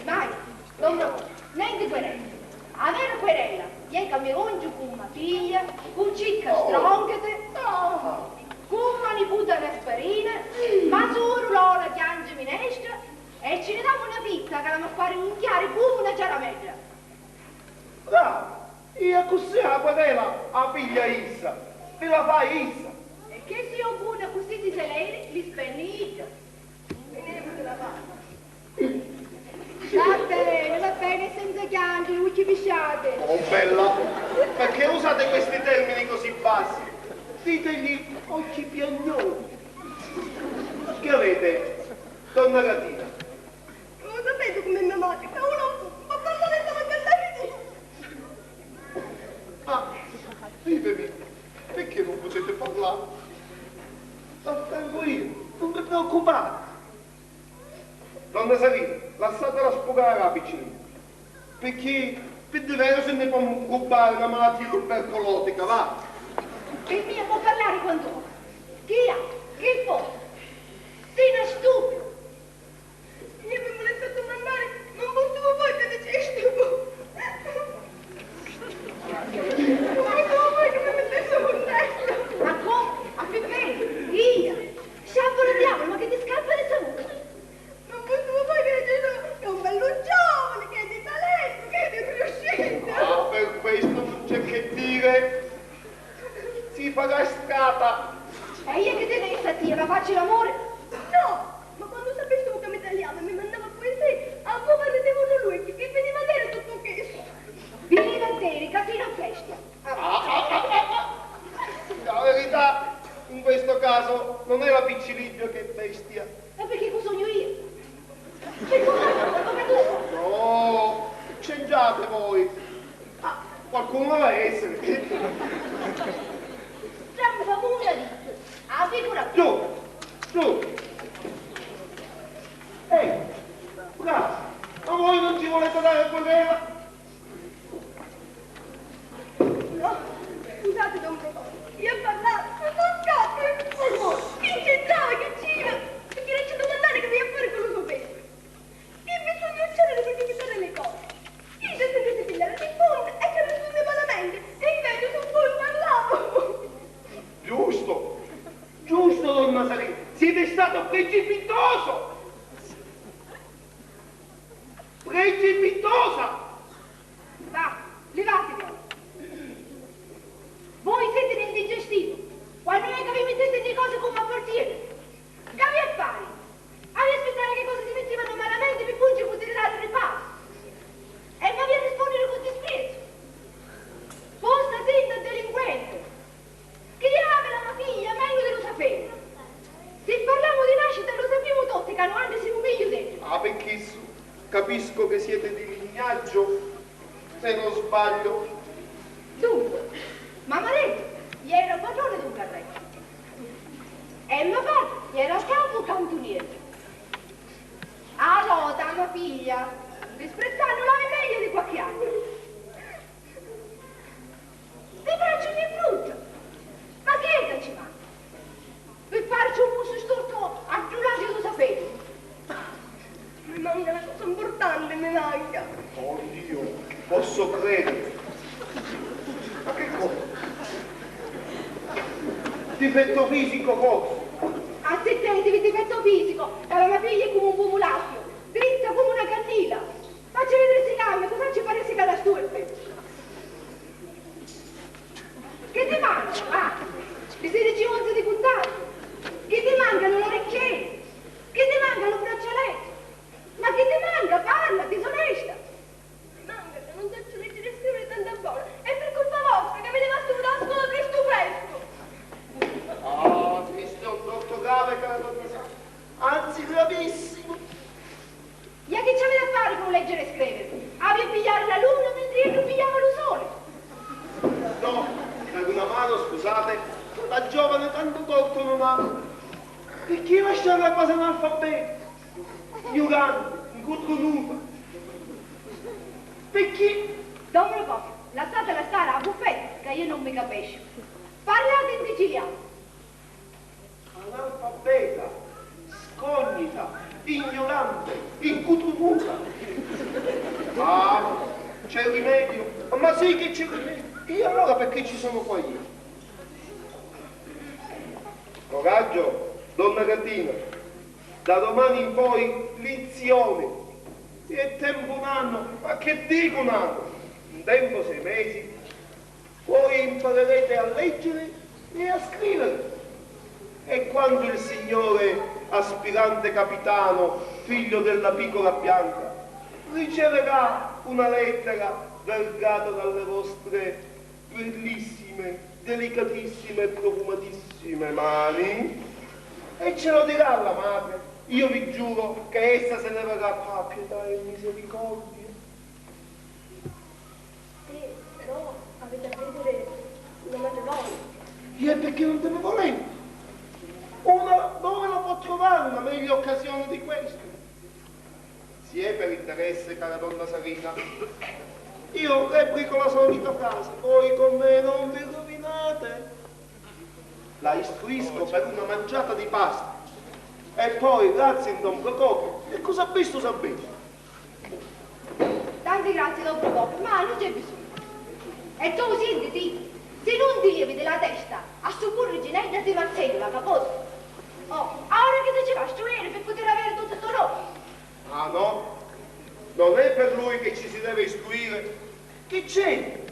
Vai, don Rocco, nenti querela. A vera querela è ca mi congiu cu ma figlia, cu cicca stronchete, cu ma niputa Gasparina, ma suru Lola chiangi minestra e ci ne damu na pizza ca la mi fa rinchiari comu na ciaramedda. Brava! E accussì a querela a piglia issa, vi la fa issa. E che si io puru accussì di seleri li spenni idda. Va bene, va bene, senza chiangere, ucchi pisciati. Oh, bella, perché usate questi termini così bassi? Ditegli occhi piagnoni. Che avete, donna Catina? Lo sapete com'è mia madre, ca uno non può parlare senza cantare. Ah, ditemi, perché non potete parlare? Lo tengo io, non vi preoccupate. Donna Sarina, lassatela sfogare la piccina, perché per davvero se ne può incubbare una malattia tubercolotica, va! E mia può parlare quando vuole. Chi ha? Chi può? Sino stupido! Io mi volete domandare, non posso voi che dicesti voi? Non posso voi che mi mettete un testo? Ma come? A Peppè? Io? Sciapo di diavolo, ma che ti scappa di sta bocca? Non posso voi che dicesti che è un bello giovane, che è di talento, che è di riuscita. Ah, per questo non c'è che dire. Si farà strada. E io che te ne sa tia, la faccio l'amore? No, ma quando sapestivu che mi tagliava e mi mandava poesie, a voi vi ardivanu l'uocchi, vi veniva a dire tuttu chistu. Veniva a dire ca sino bestia. Ah, ah, ah, ah, ah. La verità, in questo caso, non è la piccilibbia che è bestia. E perché cu sognu io? Perché cu sognu, come tu sogni? No, c'entrate voi. Ah, qualcuno deve essere. Già mi fa pure di. Ah, figura. Giù, giù. Ehi, bravo, ma voi non ci volete dare quella? No, scusate, don Procopio, io ho parlato, non scappo, non posso, chi c'entrava che c'era? Perché non ci domandare che devi fare quello so peso. Che bisogna c'era di perché Giusto, giusto, donna Sarina, siete stato precipitoso! Precipitosa! Va, livatevi! Voi siete un indigestivo! Quannu è che vi mettete in cose come appartiene? Che vi pare? Avi aspettare che cose si mettivano malamente per poi considerare il ripasto. E mi avi a rispondere con disprezzo. Posta sinta delinquente! Chi havi la me figlia meglio di lo sapere. Se parliamo di nascita lo sappiamo tutti che noi siamo meglio di lei. Ah, per questo capisco che siete di lignaggio, se non sbaglio. Dunque, mamma detto, ieri era padrone di un carretto. E mio padre era capo cantoniere. Allora, mia figlia, disprezzandola è meglio di qualche anno. Vi faccio ogni frutta! Ma chi è che ci manca? Vi faccio un muso storto a giurare lo sapete! Mi manca una cosa importante, mi manca! Oddio, posso credere! Ma che cosa? Difetto fisico forse? Assittetevi, difetto fisico! E la mia figlia è come un pumulacchio, dritta come una cannila! Facci vedere si camma, cosa ci pare si cala storte? Che ti manca? Ah, ti si dici onze di cuntanti? Che ti mancano l'orecchieri? Che ti manca lo braccialetto? Ma che ti manca? Parla, disonesta! Mi manca che non saccio leggere e scrivere tanto buono. È per colpa vostra che mi devo stare a scuola presto presto! Ah, questo è un torto grave, cara donna Sara. Anzi, gravissimo! E che ci avete da fare con leggere e scrivere? Avete pigliare la luna mentre io pigliavo lo sole? No, per una mano, scusate, la giovane tanto torto non ha. Perché lasciarla quasi analfabeta, ignorante, incontrunuta? Perché? Don Procopio, lasciatela stare a buffetta, che io non mi capisco. Parlate in siciliano. Analfabeta, scognita, ignorante, incutrufuta. Ah, c'è rimedio? Ma sì che c'è rimedio. E allora perché ci sono qua io? Coraggio, donna Catina. Da domani in poi lezione. E tempo un anno, ma che dico un anno? In tempo sei mesi. Voi imparerete a leggere e a scrivere. E quando il signore aspirante capitano, figlio della piccola Bianca, riceverà una lettera vergata dalle vostre bellissime, delicatissime e profumatissime mani, e ce lo dirà alla madre, io vi giuro che essa se ne avrà pietà e misericordia. Sì, però avete a vedere una matrimonio. E perché non te ne volevo? Una, dove lo può trovare una meglio occasione di questa? Se è per interesse, cara donna Sarina, io replico la solita frase: voi con me non vi rovinate. La istruisco per una mangiata di pasta. E poi, grazie, don Procopio, e cosa ha visto sapete? Tante grazie, don Procopio, ma non c'è bisogno. E tu sentiti, se non ti levi della testa a stu burru di Ginetta, ti mazzello la caposa. Oh, ora che ti ci va a studiare per poter avere tutto sto nome? Ah, no? Non è per lui che ci si deve istruire? Che c'entra?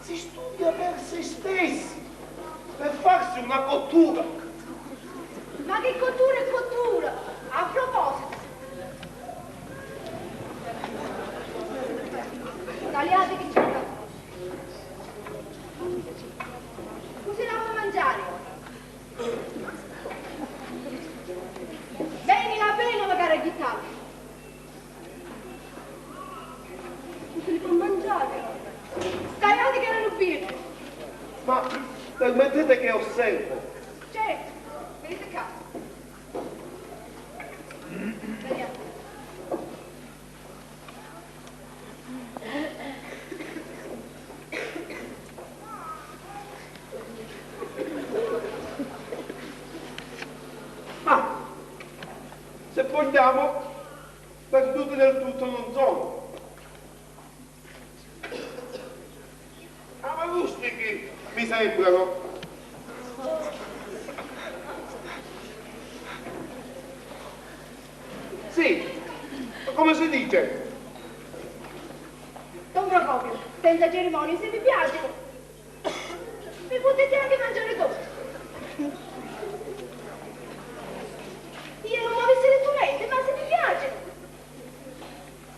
Si studia per se stessi, per farsi una cottura. Ma che cottura e cottura! A proposito, tagliate che c'è da fare. Così la vuoi mangiare? Veni la pena, magari a ghittare. Non si li può mangiare. Stai che erano birre. Ma permettete che osservo. Certo, venite qua. Vediamo. Ma se vogliamo, perduti del tutto non sono. Ah, ma rustichi mi sembrano. Come si dice? Don Procopio, senza cerimonie, se vi piace, mi potete anche mangiare dopo. Io non mi avessi detto niente, ma se vi piace.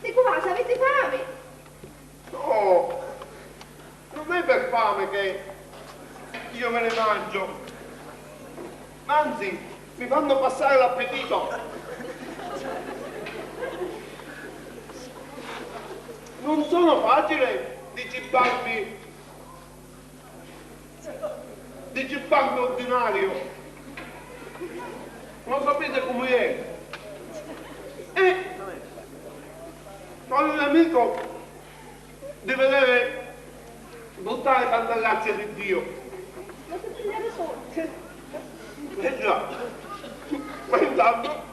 Dico, va, se avete fame. No, non è per fame che io me le mangio, anzi, mi fanno passare l'appetito. Non sono facile di cibarmi di cibarmi ordinario. Lo sapete come è? E ho il nemico di vedere buttare tanta grazia di Dio. Ma se pigliare sotto. Eh già, ma intanto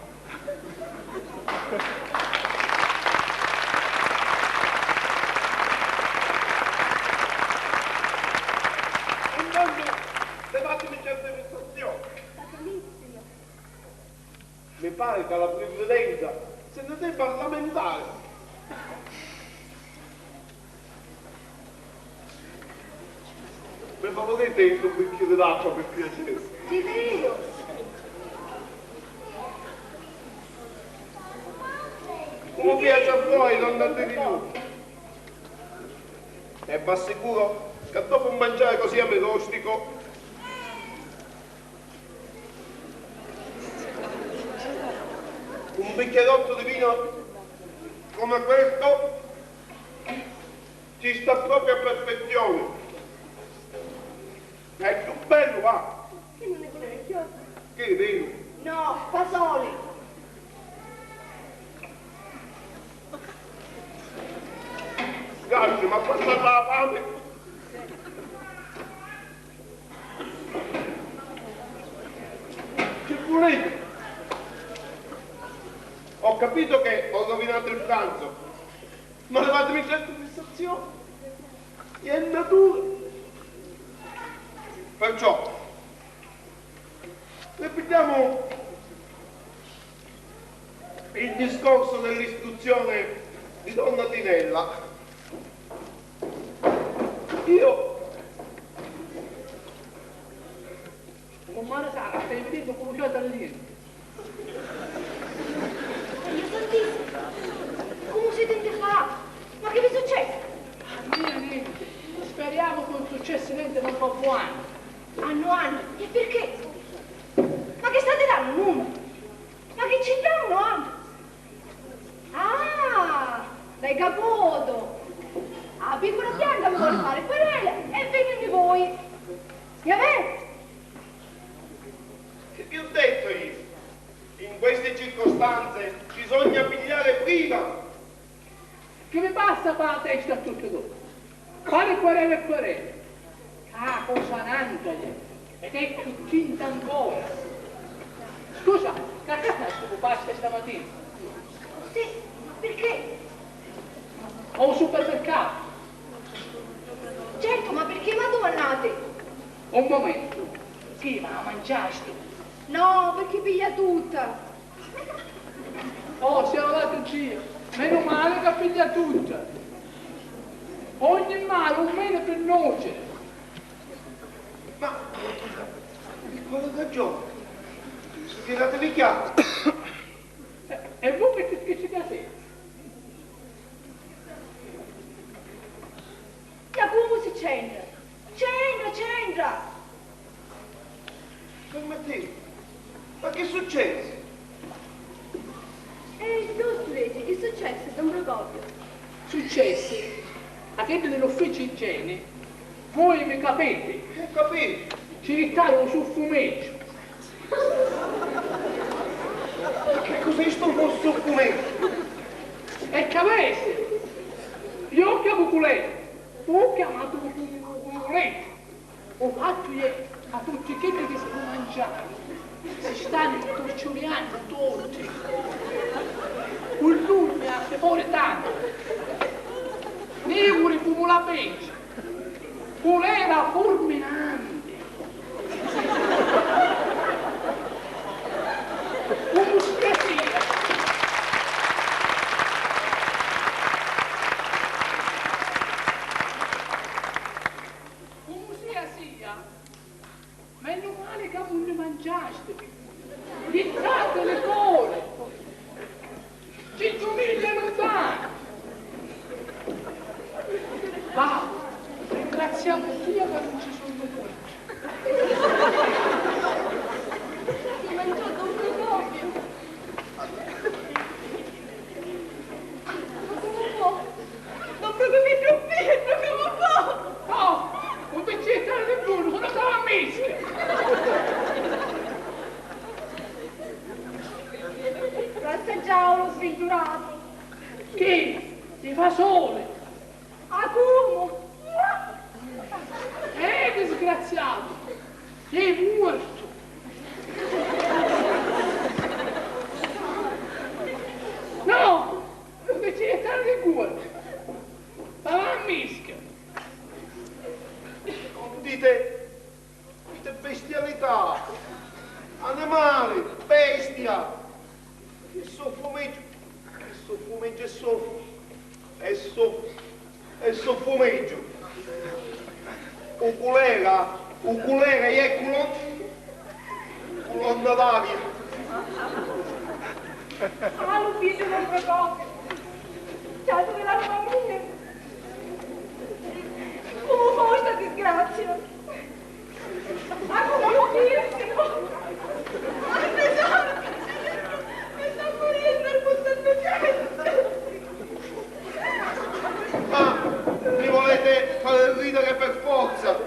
Intanto, levatemi certe vessazioni. Mi pare che la provvidenza se ne debba lamentare. Mi favorite un bicchiere d'acqua, per piacere? Sì, prego. Come piace a voi, donna Teninù? E v'assicuro che dopo un mangiare così amirostico, un bicchierotto di vino come questo ci sta proprio a perfezione. È più bello, va! Che non è vero? Che è vero? No, fasoli! Grazie, ma passata la fame! Che volete? Ho capito che ho rovinato il pranzo, ma levatemi questa fissazione. È natura. Perciò, ripetiamo il discorso dell'istruzione di donna Tinella. Io Comare Sara, stai vidennu comu ciò è talenti? Dio santissimo! Comu siete in fa? Ma che vi succede? A mia nenti. Speriamo che non successe nenti, non fa buono. Annu annu? E perché? Ma che state dando numeri? Ma che ci danno annu? Ah, l'hai caputo! A piccola bianca mi vuole fare querela e venite voi. Che avete? Che vi ho detto io? In queste circostanze bisogna pigliare prima. Chi vi passa pa la testa a tutti dui? Fare querela e querela. Ah, cosa n'antra è, ed è più tinta ancora. Scusa, ca ca sta stu pupascia stamatina? Sì, perché? A u supermercatu. Certo, ma perché? Ma dove andate? Un momento, chi ma la mangiasti? No, perché piglia tutta. Oh, sia lodatu Dio! Menu mali ca pigghia tutta! Ogni mali un menu pi nuci! Ma pi quali ragioni? Spiegatemi chiaro! E, e vu chi ci, chi ci piacete? Jacumu si c'entra! C'entra, c'entra! Permettete, ma che successe? E dove si vede che successe, don Procopio? Successe? A chiddi di l'ufficiu igieni, voi mi capite? Ho capito. Ci jittaru u suffumegghiu. Ma che cos'è sto vostro fumetto? E c'avete? Io chiamu culè, voi chiamate culè. U fattu è ca tutti chiddi chi si lu mangiaru si stanu turciuliannu tutti. Cu l'ugna si fori tantu. Nìcuri comu la peggia. Culera furminanti. Comu spia. Menu mali ca nun ni manciasti, figura. Piccati li cori. Ci sumiglianu tantu. Va, ringraziamu Dio ca nun ci sugnu morti. Ti mangiò don Procopiu. Ma comu fò? Don Procopiu, Don Procopiu, comu fò? Oh, un piccittu di bonu, sono stata a mischia. L'assaggiau lu svinturatu. Chi? Di fasoli? A cumu? Eh, disgraziatu! Sei muortu! No! Invece di stare di cuore! Ma va a mischia! Dite, dite bestialità! Animali! Bestia! E so fumeggio, e so fumeggio, e so, e so, e so fumeggio. U culera, u culera è culon-, culonna d'aria. Ah, lu figghiu non Procopiu, ciatu di la famiglia. Comu fò sta disgrazia? Ma comu lu figghiu? Ah, tesoro, mi sta muriennu, arbustannu piantu. Ma mi volete fare ridere per forza?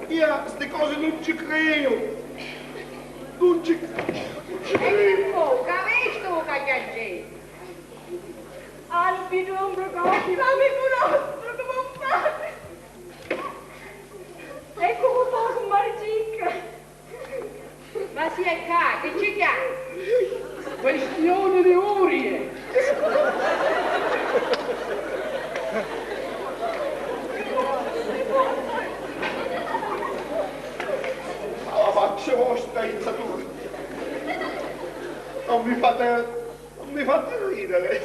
Io a sti cose non ci credo. Non ci, non ci credo. Ecco, capisco che c'è gente. Ah, lu figghiu non Procopiu. Ma mi conosco come un padre. Ecco un po' con Margic. Ma si è ca, che ci chiami? Questione di urie! Ma la faccia vostra, insatura! Non mi fate, non mi fate ridere!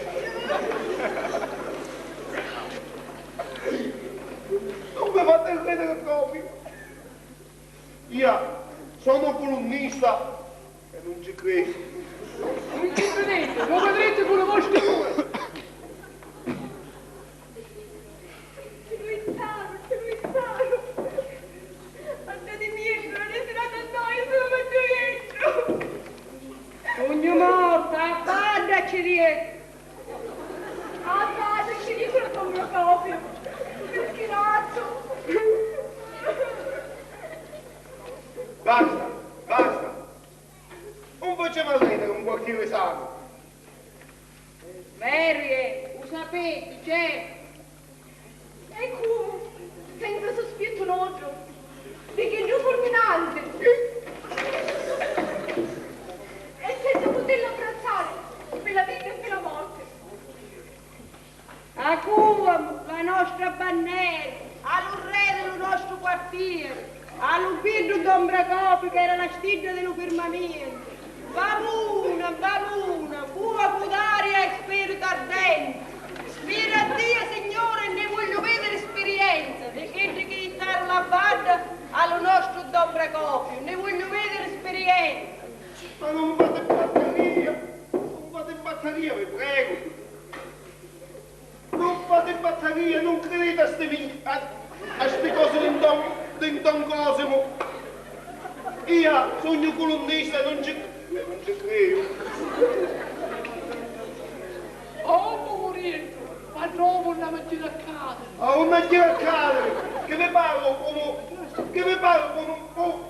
Non mi fate ridere proprio! Io sono culunnista e non ci credo. Non ci credete, lo vedrete con le vostre due. Luisano, Luisano, andate dietro, non ritirate a noi, siamo gioiello. Sogno morta, guardaci dietro. Ah, padre, ci dicono proprio, perché razzo? Basta, basta! Non facciamo arredere un quartiere sano! Merie, u sapete, c'è. E cu, senza sospiettu noddu, di chiddu fulminante, e senza putillu abbrazzari pi la vita e pi la morte. A cuomu la nostra bannera, a lu re di lu nostru quartieri, a lu biddu Don Procopiu, chi era la stidda di lu firmamentu. Vamuna, vamuna, cuocu d'aria e spiritu ardenti. Spira a Dio, Signore, nni vogliu vidiri spirienza di chiddi chi jittaru la badda a lu nostru Don Procopiu, nni vogliu vidiri spirienza. Ma non fate batteria, non fate batteria, vi prego. Non fate batteria, non credete a ste vi-, a, a ste cose di Don, di Don Cosimo. Io sognu culunnista e non ci, non ci credo. Oh, poveriettu, ma no, non la mangiare a casa. Ah, non mangiare a casa. Che vi parlo come, che vi parlo come un po'.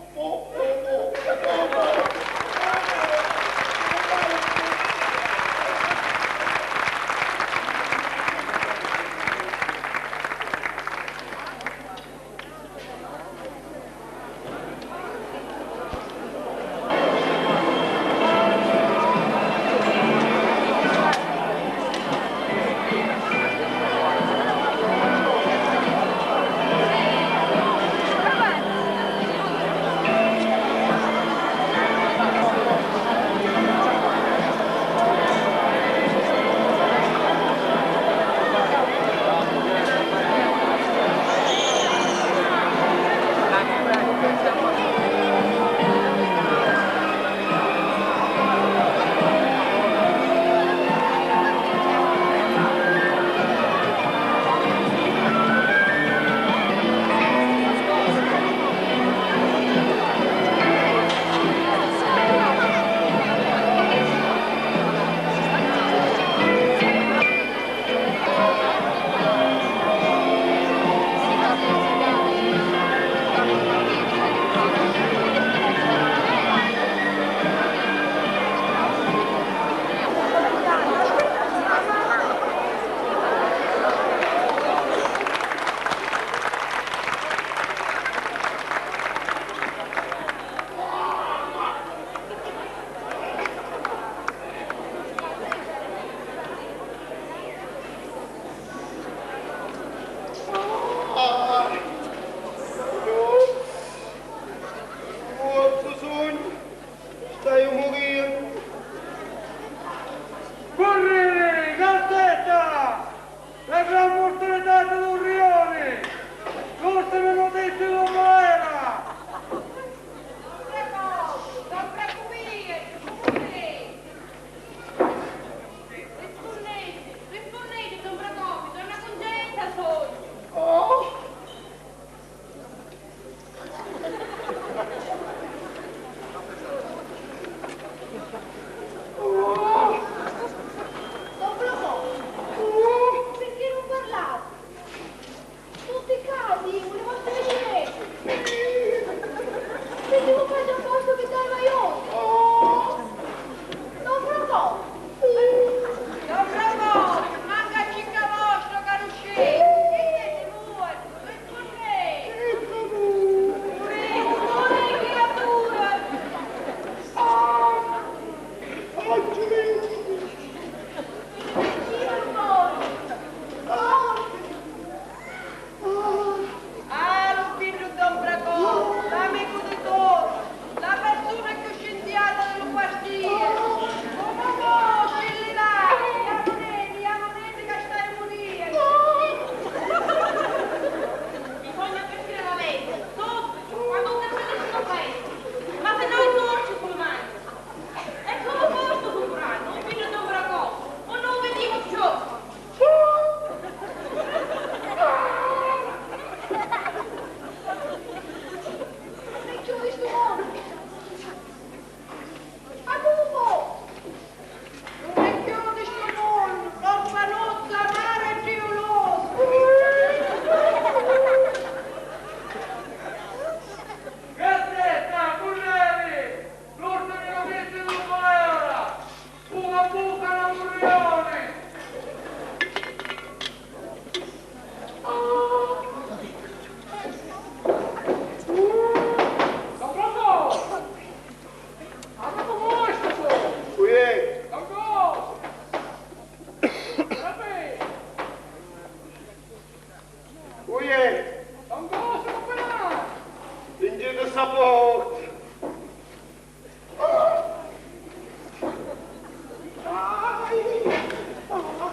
Lu facciu apposta pi dai maioti. Oh! Don Procopio! Don Procopio, manca a cicca vostra, caru scemi! Chi siete muorti? Che correte? Prego, non è creatura! Ah! Oh, Giulio! Ah! Ah, lu figghiu Don Bracò, l'amicu di tutti, la persuna cchiù scintiata di lu quartieri. Comu vo, scillirati, jamuneti, jamuneti ca stai muriri. Bisogna vestiri la vesti, subbitu, quannu si finisci lu paisi. Ma si no i sorci cu lu mangiu. E comu postu lu curanu, lu figghiu Don Bracò, o no u vidimu cchiù? Gazzetta, curreri! L'ordini lu metti lu colera! Buca buca la murrioni! Don Rocco! Don Rocco, vuoi sto? Uè! Don Rocco! Rapè! Uè! Don Rocco, sto qua! Vincete sta porta!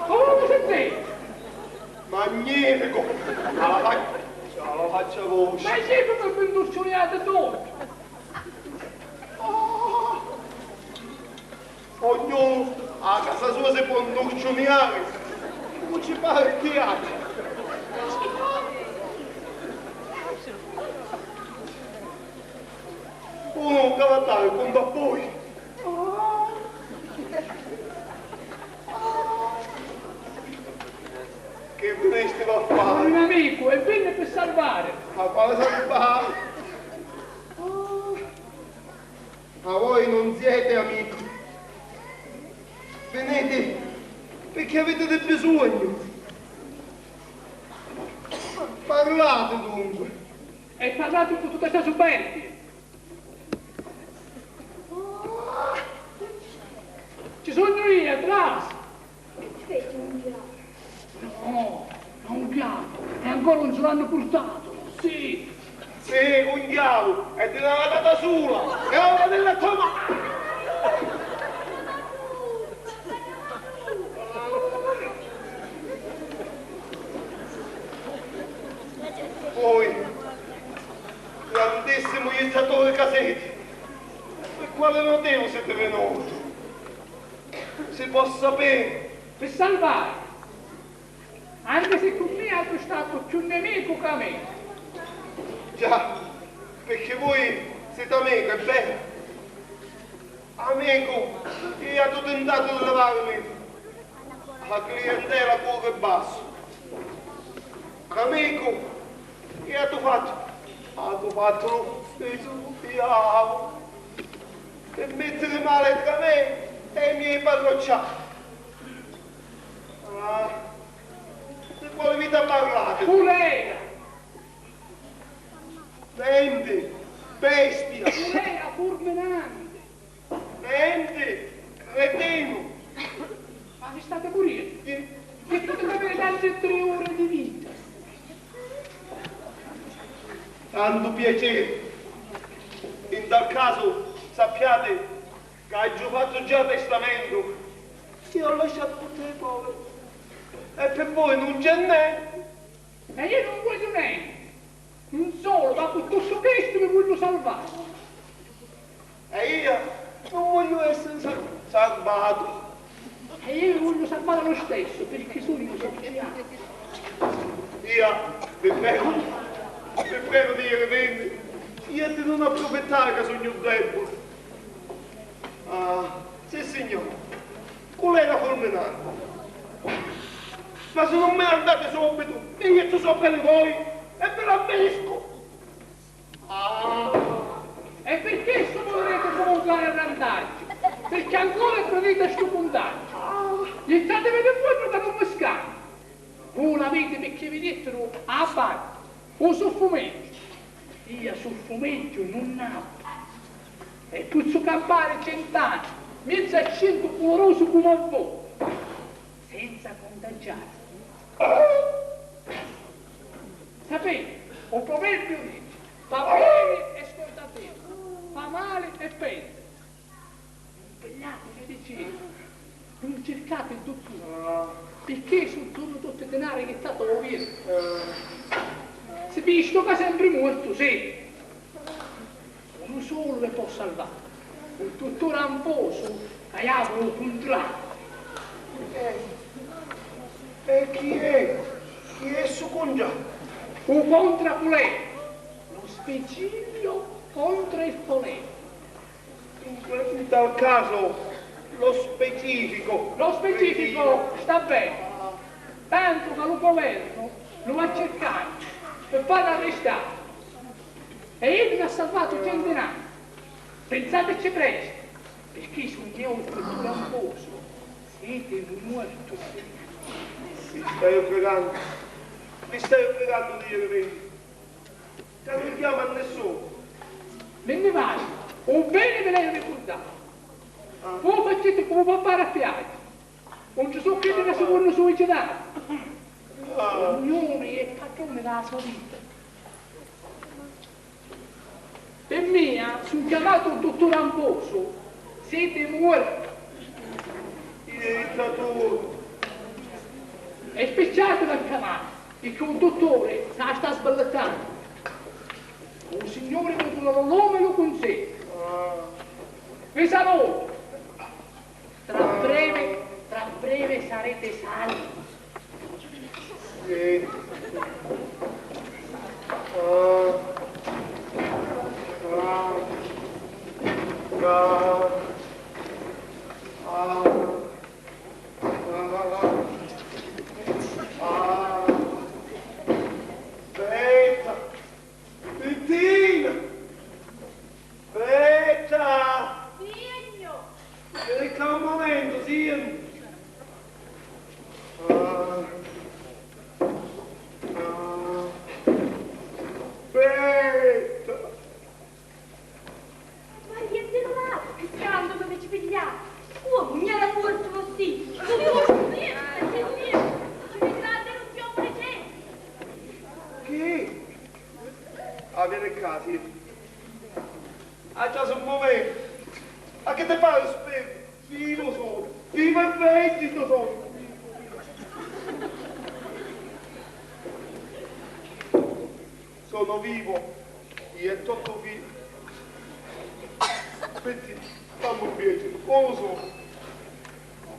Comu vi sentiti? Magnificu! Alla faccia, alla faccia vostra! Ma chi vi pinturciuliati tutti? Oh! Ognunu a casa sua si pò nturciuliari comu ci pari e piaci. Unu cavattari cunta a voi. Chi vinistivu a fari? Un amicu e vinni pi salvari. Ma quali salvari? Ma voi non siete amici. Venite perché avete del bisogno. Parlate dunque. E parlate cu tutta sta superbia. Ci sugnu io, trasi! Chi feci, un diavulu? No, non un diavulu, e ancora non ce l'hanno portato. Sì. Sì, un diavulu, e ti l'ha latata sula, e ora nella tua mano. Voi, grandissimo jettatore caseti, per quale motivo siete venuti? Si può sapere? Per salvare. Anche se cu mia tu statu cchiù nemicu ca me. Già, perché voi siete amico, è vero? Amico, io ho tentato di levarmi la clientela a cuore basso. Amico, chi atu fattu? Atu fattu lu spirtu diavulu pi mittiri mali tra me e i miei parrocciati. Ah, di quali vita parlate? Culera! Nenti, bestia! Culera furminante! Nenti, cretinu! Ma vi state murendo? Che, che potete avere tante e tre ore di vita? Tantu piacere. In tal caso sappiate che aggio fatto già testamento. Io ho lasciato tutte le povere. E per voi non c'è niente. Ma io non voglio niente. Un solo, ma cu tuttu chistu mi voglio salvare. E io non voglio essere sal-, salvato. E io mi voglio salvare lo stesso, perché sugnu sicilianu. Io vi prego, vi prego di rivenire, io di non approfittare che sugnu debole. Ah, sì, signore. Culera fulminante. Ma se non me la date subito, mi metto sopra di voi e ve la avvelisco. Ah! E pirchì stu muviriti comu un cani a randaggiu? Pirchì ancora criditi a stu cuntagiu? Jittativini fuori ca nun mi scantu. Cu l'aviti pirchì vinittinu a abbattimu? U suffumeggiu. Ia suffumeggiu nun n'abbu. E pozzu campari cent'anni, miezzu a cincu culurusu comu a voi, senza cuntagiari. Sapiti, u pruverbiu dici: fa beni e scurdatini, fa mali e pensi. Nun pigliati medicini, nun circati dutturi, pirchì su sunnu tutti dinari jittati ô virtu. Si vistu ca sempri muortu siti. Unu sulu vi pò salvari, u dutturi Anfosu ca iavulu cuntrari. E, e chi è? Chi è ssu cuntrari? U contrapulè, lo specifico contro il polemico. In que-, in tal caso lo specifico. Lo specifico sta beni, tantu ca lu governu lu va circannu pi farlu arristari. E iddu n'ha salvatu centinaia. Pinsateci prestu, pirchì su signor dutturi Anfosu siti muortu. Vi staiu prigannu, vi staiu prigannu di jiri megghiu, ca nun chiamu a nissunu. Mi nni vaiu, u beni vi l'haiu ricurdatu. Voi faciti comu vi pari a piaci. Nun ci su chiddi ca si vonnu suicidari. Ognunu è patruni dâ so vita. Pi mia, su chiamatu dutturi Anfosu, siti muortu. È spicciati a chiamari, pirchì u dutturi si la sta sbillittannu. U Signuri vi duna lu lomu e lu cunseddu. Vi salutu. Tra breve, tra breve sarete salvi. Sì. Ah. Ah. Ah. Ah. Ah. Aspetta. Bettina! Betta! Sì, signò. Vieni ccà un momento, sì. Ah. Ah. Betta! Maria, ti lu latu, chi scantu mi feci pigliari! Comu, gn'era muortu, no sì? Lu muortu, sì, sì, sì. Ci mi grande, non ti ho presente. Chi? Ah, vieni ccà, sì. Ah, già su un momento. Ma chi ti pari, spirtu? Vivu sono. Vivu e veggiu sono. Sono vivo. Io e tutto vivo. Aspetta, fammi un piacere. Cosa?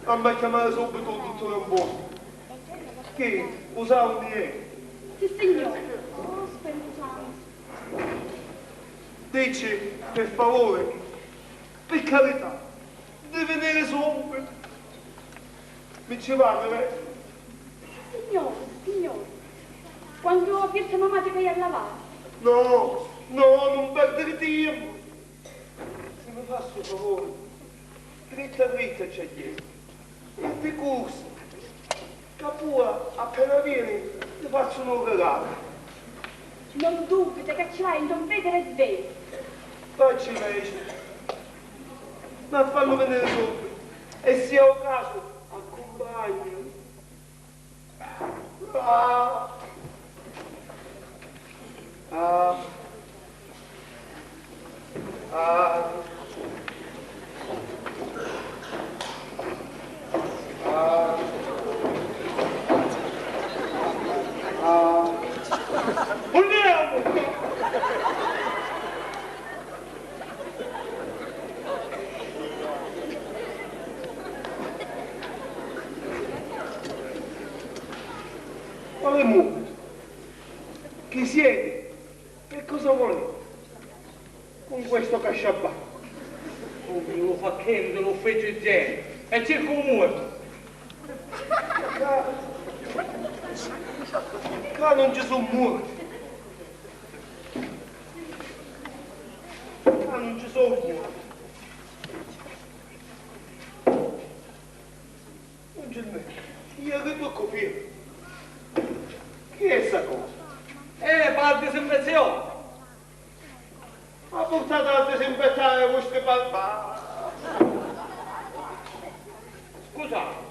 Fammi chiamare subito il dottore Amboni. Chi? Lo sa unni è? Sì, signore. Oh, Spirito Santo. Dici, per favore, per carità, di venire subito. Mi ci va, vero? Signore, signore, quando avvierta mamma ti vai a lavare. No, no, non perdere tempo. Si mi fa stu favore, dritta dritta ci agghiettu, e di cursa, ca poi appena vieni ti fazzu nu regalu. Non dubita ca ci vai, non vedere svegli. Facci presto, ma fallu venire subito, e se è o casu accumpagna. Ah! Ah! Ah! Ah! Ah! Vulnemu! Quale muore? Chi siete? E cosa volete? Con questo casciabatte. Ogni lo fa chente, lo fece gente. E c'è come muore? Ca, ca non ci sono muorti. Ca Nun ci nn'è. Io che tocco più. Chi è sta cosa? Eh, fa disinfezione. Ma purtate a disinfettare i vostri palpà. Scusate.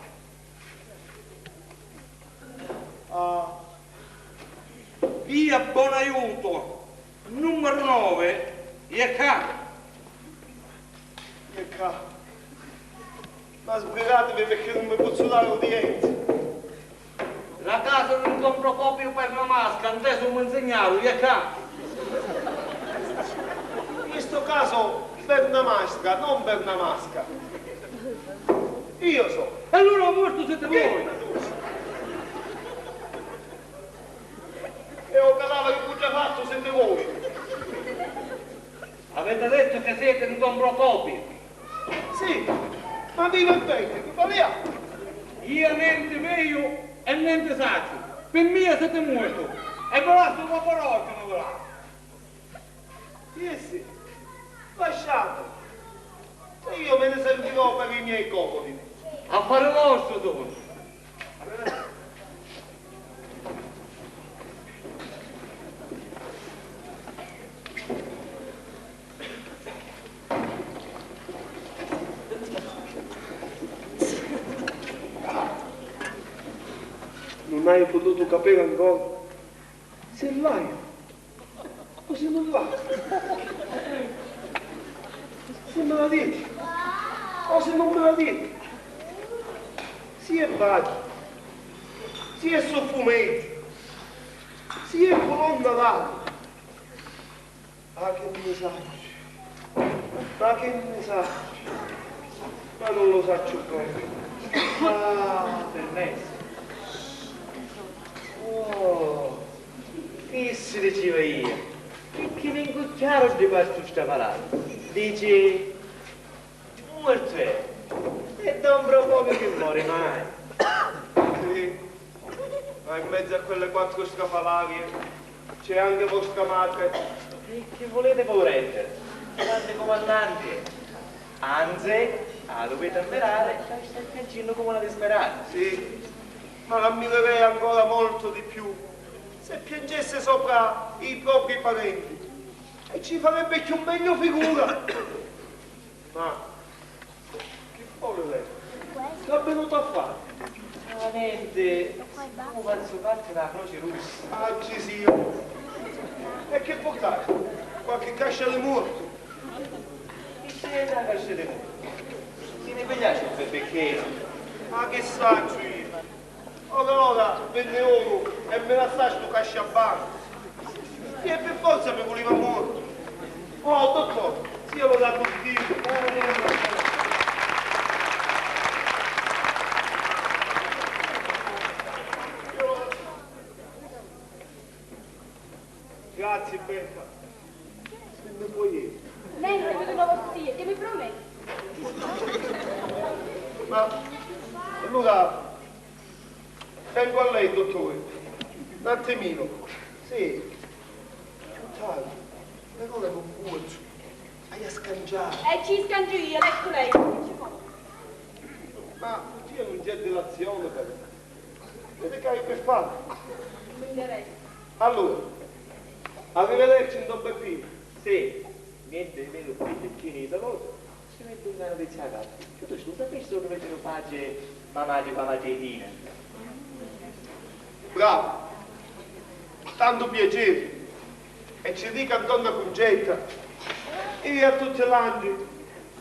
Ah. Via Bonaiuto, numero nove, è ccà. È ccà. Ma sbrigatevi perché non vi pozzo dare udienza. La casa di don Procopio per la masca, inteso, monsignaro, è ccà. In sto caso per una masca, non per una masca. Io so. E allora morto siete voi. E ho cadavere putrefatto siete voi. Avete detto che siete un don Procopio? Sì, ma vivo e veggio, che parliamo? Io nenti veju e nenti sacciu. Pi mia siti muortu e vi lassu la parochia, mi vi lassu. Sì, sì, lasciate. E io me ne servirò per i miei comodi. Affare vostro, don. Non hai potuto capire ancora? Se l'hai. O se non l'hai. Se me la dici. O se non me la dici. Si è baci. Si è soffumetti. Si è colonna d'alto. Ah, che ne sacciu? Ma che ne sacciu? Ma non lo sacciu proprio. Ah, permesso. Oh, chi si diceva io? Che, che vengo chiaro di quanto sta parlando. Dice, Muortu è, e don Procopio chi mori mai. Sì, ma in mezzo a quelle quattro scaffalarie c'è anche vostra madre. E chi vulete, poveretta? Grande comandante. Anzi, a dovete ammirare, sta piangendo come una disperata. Sì, ma l'ammirerei ancora molto di più se piangesse sopra i propri parenti e ci farebbe più meglio figura. Ma chi voli lei? Che ha venuto a fare? Ah, niente, stavo fazzu parte della Croce Rossa. Ah, ci sia. E che portai? Qualche cascia di morto? Chi c'è la cascia di morto? Si ne pigliasce un bicchiere? Ma che sacciu io? Ora ora venne unu e mi lassà stu casciabancu. E per forza mi vuliva morto. Oh, dottore, sia lodato Dio. Grazie, Beppa. Se ne puoi ieri. Mentre vedo la vossia, che mi prometti? Ma allora vengo a lei, dottore. Un attimino. Sì. Aiutami. Per ora non posso. Hai a scangiare. E ci scangiu io, ecco lei. Che ci fa? Ma oddio, non c'è delazione per me. Vedi che hai per fare. Mi interessa. Allora, arrivederci, don Beppino. Sì, mentre vedo qui il chinese, allora, ci metto una notizia a capo. Piuttosto, lo sapessi dove ci lo face mamma di mamma Gietina? Bravo. Tanto piacere. E ci dica a donna Cuncetta e a tutti l'altri.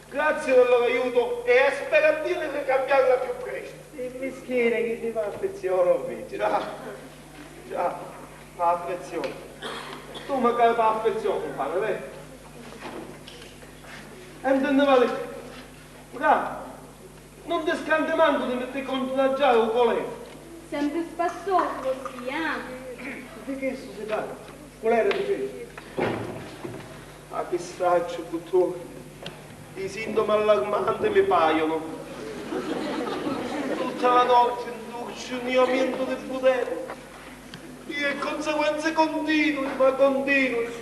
Grazie del loro aiuto e spero a Dio di ricambiarla più presto. E mischina chi ti fa affezione, invece. Già, già, fa affezione. Tu magari fa affezione, compare, vero? E non ne vale. Bravo. Non ti scanti manco di metti contro la giara o colè. Sempre spassoso, vossia, eh? Di che si tratta? Qual era di questo? Ah, che straccio, dottore. I sintomi allarmanti mi paiono. Tutta la notte un durciuniamento di budella. E conseguenze continue, ma continue.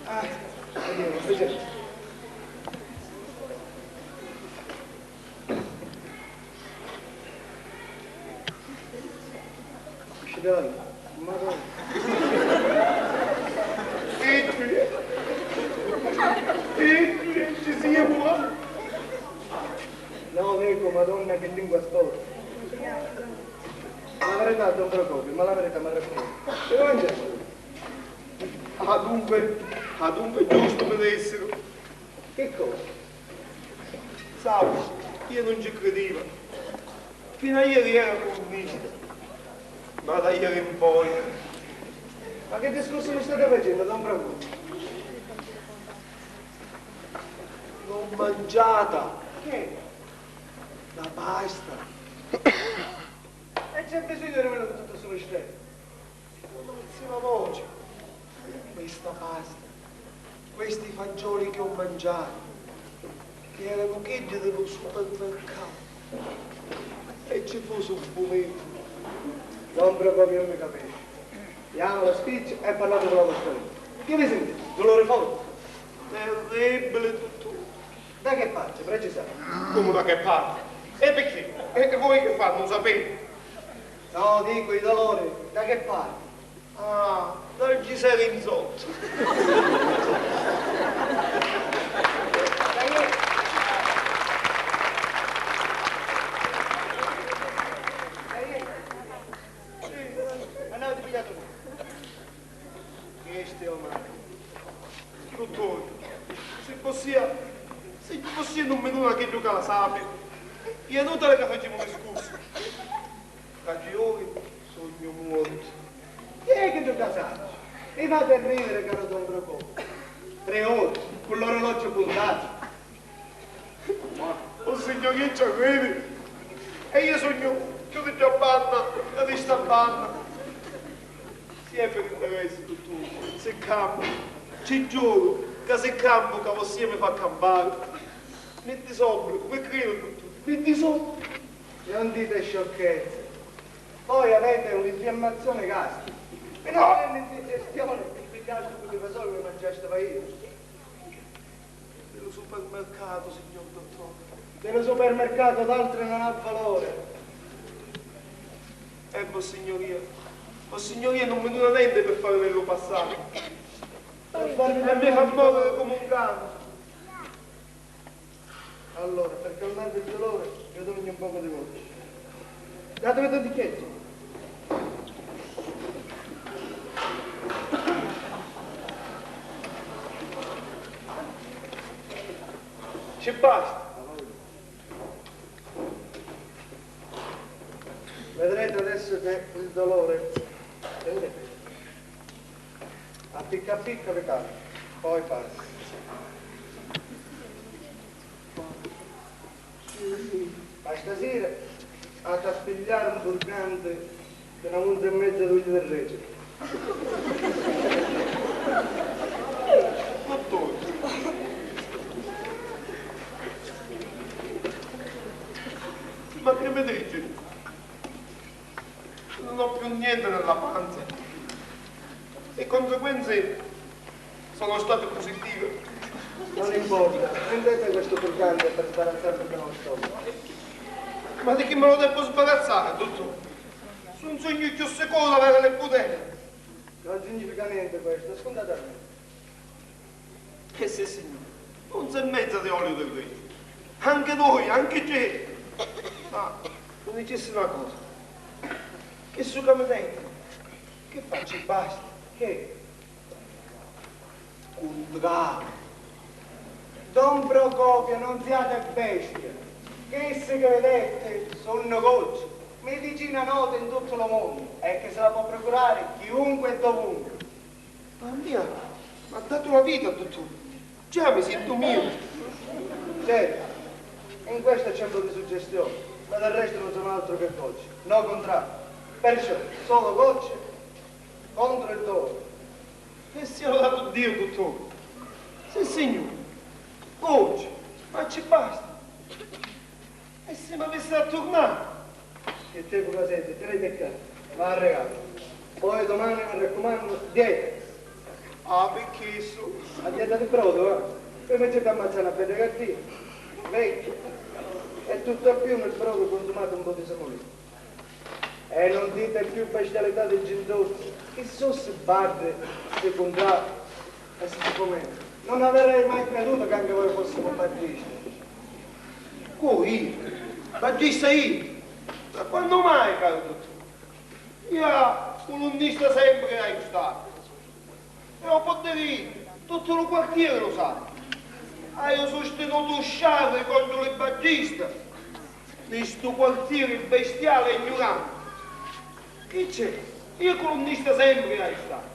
Ah. Vediamo, vediamo. Ci dai, Madonna. Figghiuli, figghiuli, ci siamo. No, dico, Madonna, che lingua storta. La verità, don Procopio, ma la verità mi arrepento. E non c'è. Ah, dunque, ah, dunque, giustu mi dissero. Che cosa? Sai, io non ci credevo. Fino a ieri ero comunista, ma da ieri in poi. Ma che discorso mi state facendo, don Branco? Non mangiata! Che? La pasta! E c'è bisogno di avere tutto sto mistero? Non alzi la voce. Questa pasta, questi fagioli che ho mangiato, che erano chiddi dello supermercato. E ci fu sul fumetto. Non proprio mi capisci. Diamo lo speech e parlate con la vostra lingua. Che vi sentite? Dolore forte? Terribile, dottore. Da che parte? Precisate. Come da che parte? E perché? E voi che fate? Non sapete? No, dico i dolori. Da che parte? Ah, dal gisere in sotto. Dai, eh. Dai, eh. Sì, andate, pigliate uno. Chesti o male. Dottore, se fossia, se ci fossia non mi duna chiddu ca la sapi, è inutile che facciamo discorsi. Ca ci ora sognu muortu. Chi è che ti casati? Mi fate ridere, caro don Procopio. Tre ore, con l'orologio puntato. O Signore, io ci credo. E io sognu chiù di sta banna, che di sta banna. Si è per interesse, dottore, se campo, ci giuro che se campo, che vossia mi fa campare. Mi disobbligo, mi credo, dottore, mi disobbligo. Non dite sciocchezze. Voi avete un'infiammazione gastrica. Vi sta venendo indigestione, più che altro per i fagioli che mangiaste ieri. Dello supermercato, signor dottore. Dello supermercato d'altri non ha valore. E vossignoria, vossignoria non mi duna nenti per farvelo passare. Per farvi... E mi fa muovere come un cane. Allora, per calmarvi il dolore, vi dogno un poco di vodka. Datemi due bicchietti. Ci basta. Vedrete adesso che il dolore, vedrete, a picca a picca vi cala, poi passa. Ma stasera hate a pigliare un purgante di una unza e mezza d'uglio di rece. Dottore, ma che mi dici? Non ho più niente nella panza. Le conseguenze sono state positive. Non importa, prendete questo purgante per sbarazzarvi dal stomaco. Ma di chi me lo devo sbarazzare, dottore? Se non sognu più sicuro d'avere le putele. Non significa niente questo, ascoltate a me. Eh sì, signore, unza e mezza di olio di rece. Anche noi, anche te. Ma mi dicessi una cosa. Che su camminetto, che faccio? Basta. Che? Cuntrà. Don Procopio, non siate bestie. Chesti che vedete sono gocce, medicina nota in tutto lo mondo e che se la può procurare chiunque e dovunque. Ma mia, m'ha datu la vita, dottore. Già mi sento meglio. Certo, in questo c'è un po' di suggestione, ma del resto non sono altro che gocce, no contratto. Perciò, solo gocce contro il dolore. E sia lodato Dio, dottore. Sì, signore. Gocce, ma ci basta. E se m'avessi a turnare? Che tempo che senti, tenete qua, va a regalo. Poi domani, mi raccomando, dieta. Ah, picchì su? A dieta di brodo, eh? Poi mi c'è da ammazzare una bella cartina. Vecchio. E tutto a più nel brodo consumate un po' di semolina. E non dite più bestialità di Gintozzi, chi so si badde, si cuntrà e si si comenta. Non avrei mai creduto che anche voi fossimo baddisti. Cu io? Baddista io? Ma quannu mai, caru dottore? Io culunnista sempri haiu statu. E u poddi diri, tuttu lu quartieri lu sa. Haiu sustinutu u sciarri contru li baddista, ni stu quartieri bestiali e gnuranti. Chi c'è? Io culunnista sempri haiu statu.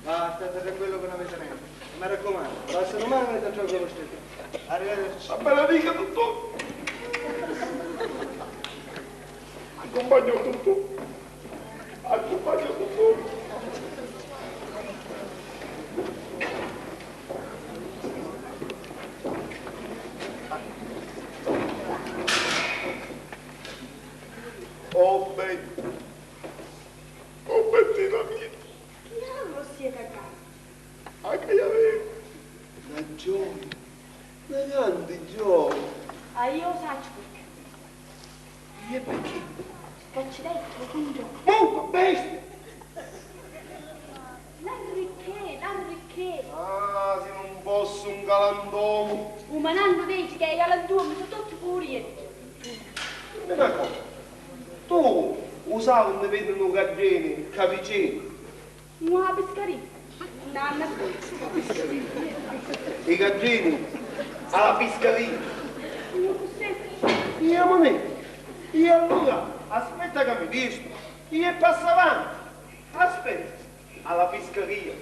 Basta, state tranquillo che non avete niente. E mi raccomandu, passa domani e ti trovo lo stesso. Arrivederci. Va bene, dica tutto. Accumpagno tutto. Accumpagno tutto. Oh, beh. Oh, Bettina mia. Chi havi, vossia cacà? Anche io avevo. Una gioia, una grande gioia. Ah, io saccio perché. E perché? Che ci detto, appunto. Muco, bestia! L'arricchè, l'arricchè! Ah, si non fossi un galantuomo! U me nannu dici che i galantuomi su tutti purietti. Dimmi una cosa, tu u sai unni vennunu u gaddini ca vicinu? Nua piscaria. Nanna. I gaddini a la piscaria. Nua cussetti. Ia moneta. E allura aspetta ca mi vistu. Ia passa avanti. Aspetta. A la piscaria.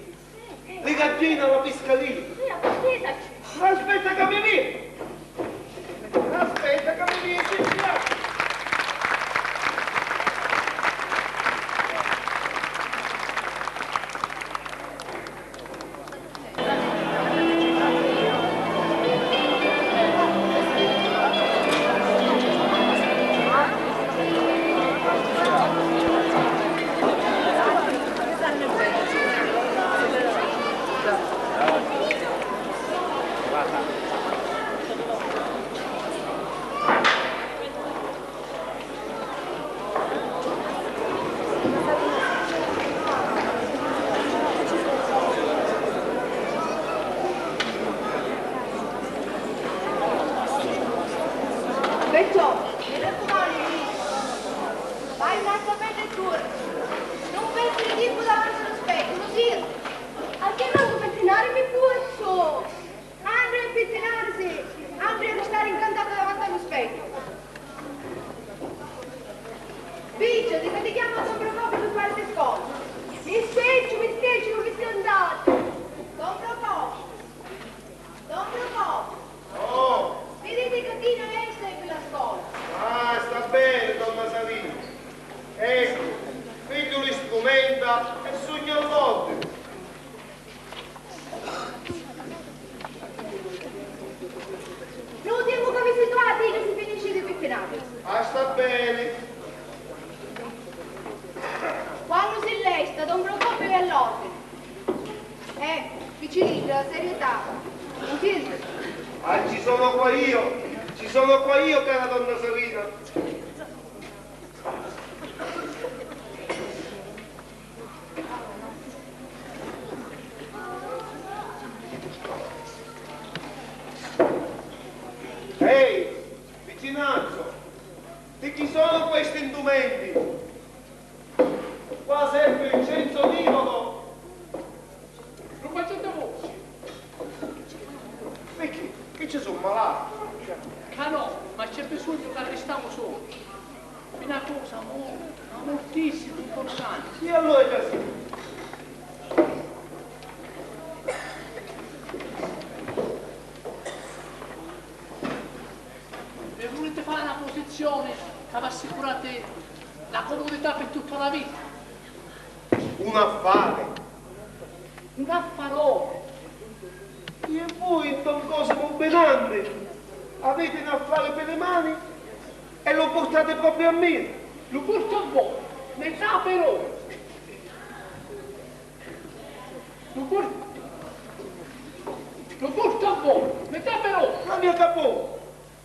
Li gaddini a la piscaria. Sì, aspetta. Aspetta ca mi vistu. Aspetta ca mi vistu. Perciò, mi raccumannu, vai nta sta pedda dura, non perdiri tempu davanti a lu specchiu, lu sirvi! A chi mancu pittinarimi pozzu! Andri a pittinarisi, andri a ristari incantata davanti a lu specchiu. Figghiati, ca ti chiama don Procopiu pi fari ti scontra. Mi scrècciu, mi scrècciu, mi scantati. Don Procopiu, don Procopiu. Oh! Viditi ca Tina è sempre la scontra. Ah, sta beni, donna Savina. Eccu, pigghiu li strumenta e sugnu all'ordini. Lu tempu ca vi situati, si finisci di pittinari. Ah, sta beni. Quannu si lesta, don Procopiu è all'ordini. Eh, picciridda, serietà. Non senti? Ah, ci sono qua io, ci sono qua io, cara donna Savina. Ehi, vicinanzo, di chi sono questi indumenti? Qua serve l'incenso univoco. Lu faciti voi? Picchì? Chi ci su, malati? Ca no, ma c'è bisognu ca ristamu soli. Pi na cosa mo-, moltissimu importanti. E allura già sì. E vuliti fari na posizioni ca v'assicurati la comunità pi tutta la vita? Un affari. Un affaroni. E voi, don Cosimo Benanni, avete un affare per le mani e lo portate proprio a me? Lu portu a voi, metà per ora. Lu por-, Capò, mi capirò! Ma mia capò!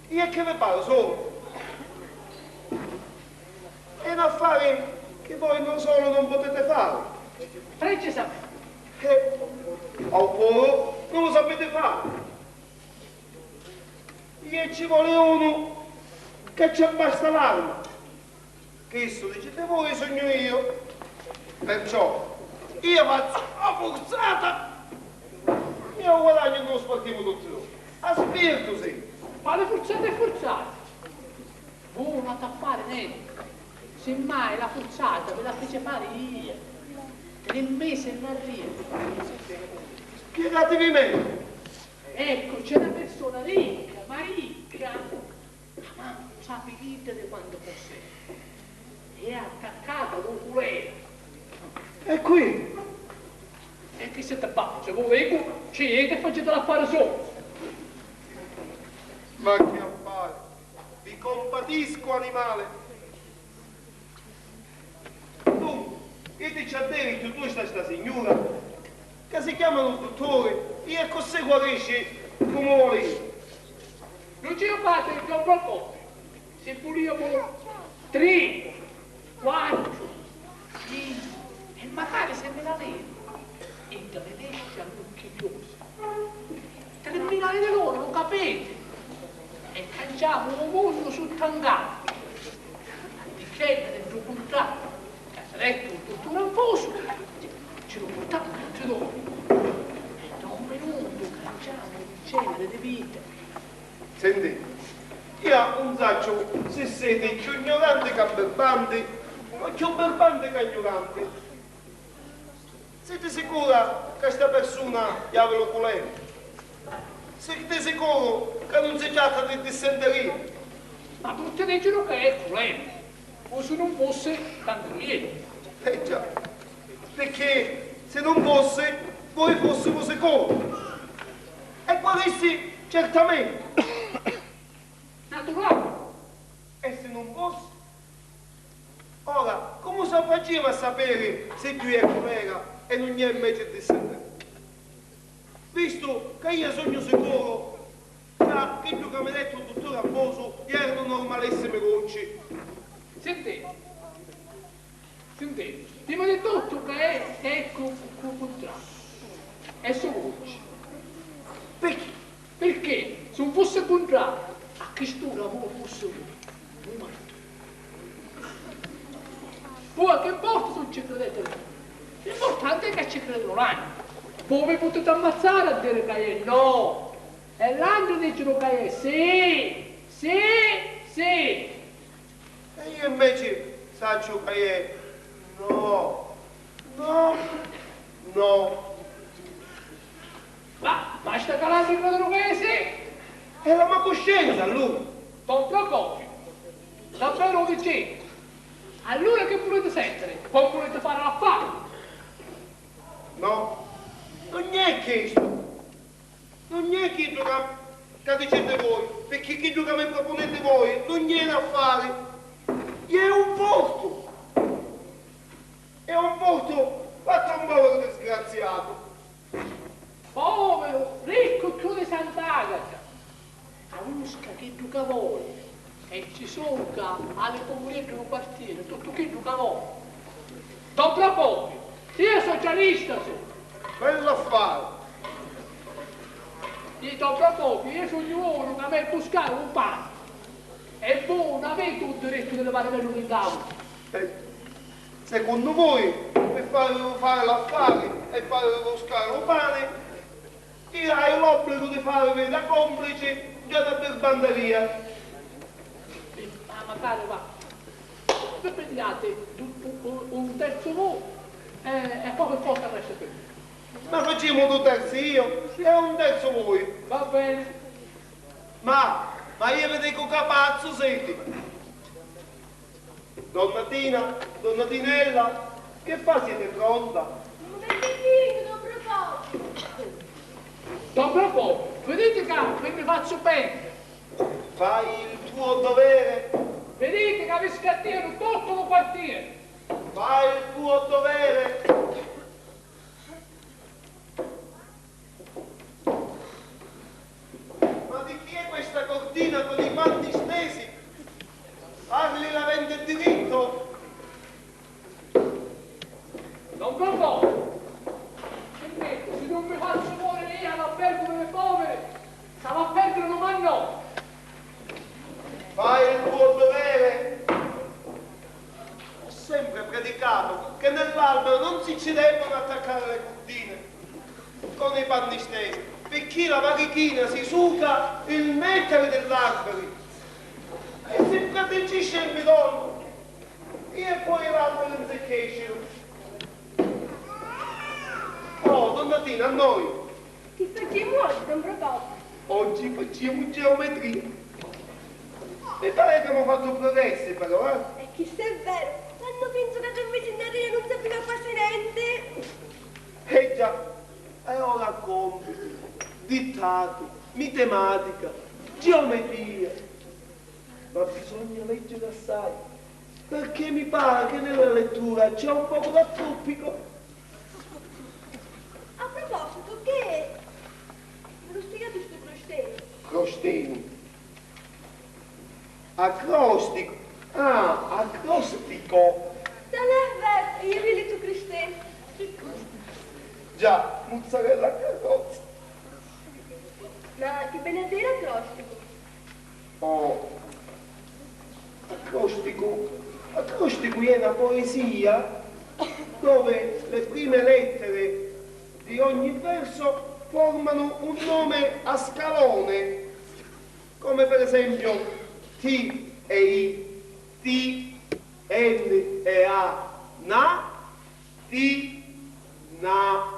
Io che vi parlo solo? È un affare che voi non solo non potete fare, precisamente, eh, oppure non lo sapete fare. E ci vuole uno che ci abbasta l'arma. Chistu dicite voi, sugnu io. Perciò io fazzu la furzata e u guadagnu nô spartimu tutti dui. A spirtu sì. Quali furzata e furzata? Voi non avete a fare niente. Semmai la furzata ve la fece fare io. Tre mesi in arrivo. Spiegatevi meglio. Ecco, c'è una persona ricca, ma ricca, ma non sape niente di quanto possede. E ha attaccato l'oculera. E qui? E chi siete pazzi? Voi veco, ci ete e facete l'affare suo. Ma che affare? Vi compatisco, animale! Dunque, io ti ci addevi tu sta, sta signora, che si chiama un dottore, e accussì guarisci come vuole io. Non ci fate il gioco a coppia. Se vuliamo tre, quattro, cinque, e magari se me la levi, e te ne esce all'occhio chiuso. Terminale di loro, lo capite? E cangiamo un mondo sotto un capo. Dicendo del tuo contratto, che ha detto un dottore Amboso, ce lo portiamo tutti noi. E da un minuto cangiamo il genere di vita. Sentite, io non saccio se siete più ignoranti che birbanti, o più birbanti che ignoranti. Site sicura ca sta persuna havi l'oculera? Site sicuru ca nun si tratta di dissenteria? Ma tutti dicinu ca è culera, o si nun fussi tantu ieri. Eh già, picchì si nun fussi, voi fussimu sicuru. E guarissi certamente. Naturali. E si nun fussi? Ora, comu sa facemu a sapiri si ddu è culera e nun è inveci dissenteria? Vistu ca io sugnu sicuru ca chiddu ca mi detti u dutturi Ambosu eranu normalissimi vuci. Sintiti, sintiti, prima di tuttu ca è, è cu, cu, cu, cuntrariu. E so vuci. Picchì? Picchì, si un fussi cuntrariu, a chist'ura puru fussi muortu. Poi, chi importa si ci criditi o no? L'importanti è ca ci cridinu l'anima. Voi vi putiti ammazzari a diri ca è no, e l'antri dicinu ca è sì, sì, sì. E io inveci sacciu ca è no, no, no. Ma basta ca l'antri cridinu ca è sì. E la me cuscenza, allura? Don Procopio, davveru u diciti? Allura chi vuliti sentiri? Voi vuliti fari l'affari? No, non è chistu. Non è chiddu ca, ca diciti voi, picchì chiddu ca mi prupuniti voi non è un affari, è un furtu. È un furtu fattu un poveru disgraziatu. Poveru, riccu cchiù di Sant'Agata. Canusca chiddu ca voli. E ci sunca a li puvureddi dû quartieri, tuttu chiddu ca voli. Don Procopio, io socialista su. Bell'affari! Di Don Procopio, io sugnu unu ca m'hê buscari u pani. E voi nun aviti u dirittu di livarimellu di ntâ vuci. Eh, secunnu voi, pi farivi fari l'affari e farivi buscari u pani, io haiu l'obbligu di farivi da complici nta na birbanteria. Ma macari va, vi pigghiati un, un, un terzu voi e, e poi pi forza resta qui. Ma facemu dui terzi io e un terzu voi. Va bene. Ma, ma io vi dicu ca pazzu siti. Donna Tina, donna Tinella, che fa, siete pronta? Non mi dite niente, don Procopio. Don Procopio, viditi ca mi, mi fazzu pente. Fai il tuo dovere. Viditi ca vi scattianu tuttu lu quartieri. Fai il tuo dovere. cucina con i panni stesi, parli l'avente diritto. Don Procopiu, sentite, si non vi faccio muovere io all'albergo delle povere, sarà perdere un anno. Fai il tuo dovere. Ho sempre predicato che nell'albero non si ci debbono attaccare le curdine con i panni stesi, perché la varichina si suca il nettare dell'alberi e si impadroncisce il midollo. E poi l'alberi non si crescino. Oh, donna Tina, a noi! Chi facemu oggi, don Procopiu? Oggi facemu geometria. Mi pare che abbiamo fatto progressi, però, eh? E chi se è vero, quando penso che tre mesi in arena non sapeva quasi niente. Eh già, e ora compiti, dittati, matematica, geometria. Ma bisogna leggere assai, perché mi pare che nella lettura c'è un poco d'attruppico. A proposito, che è? Me lu spiegati stu crostenu? Crostenu? Acrostico. Ah, acrostico. Non è vero, io vi li tu crostenu. Già, muzzarella a carrozza. Ma che benedire acrostico? Oh, acrosticu. Acrosticu è una poesia dove le prime lettere di ogni verso formano un nome a scalone, come per esempio T e I, T, N e A, na, T, na.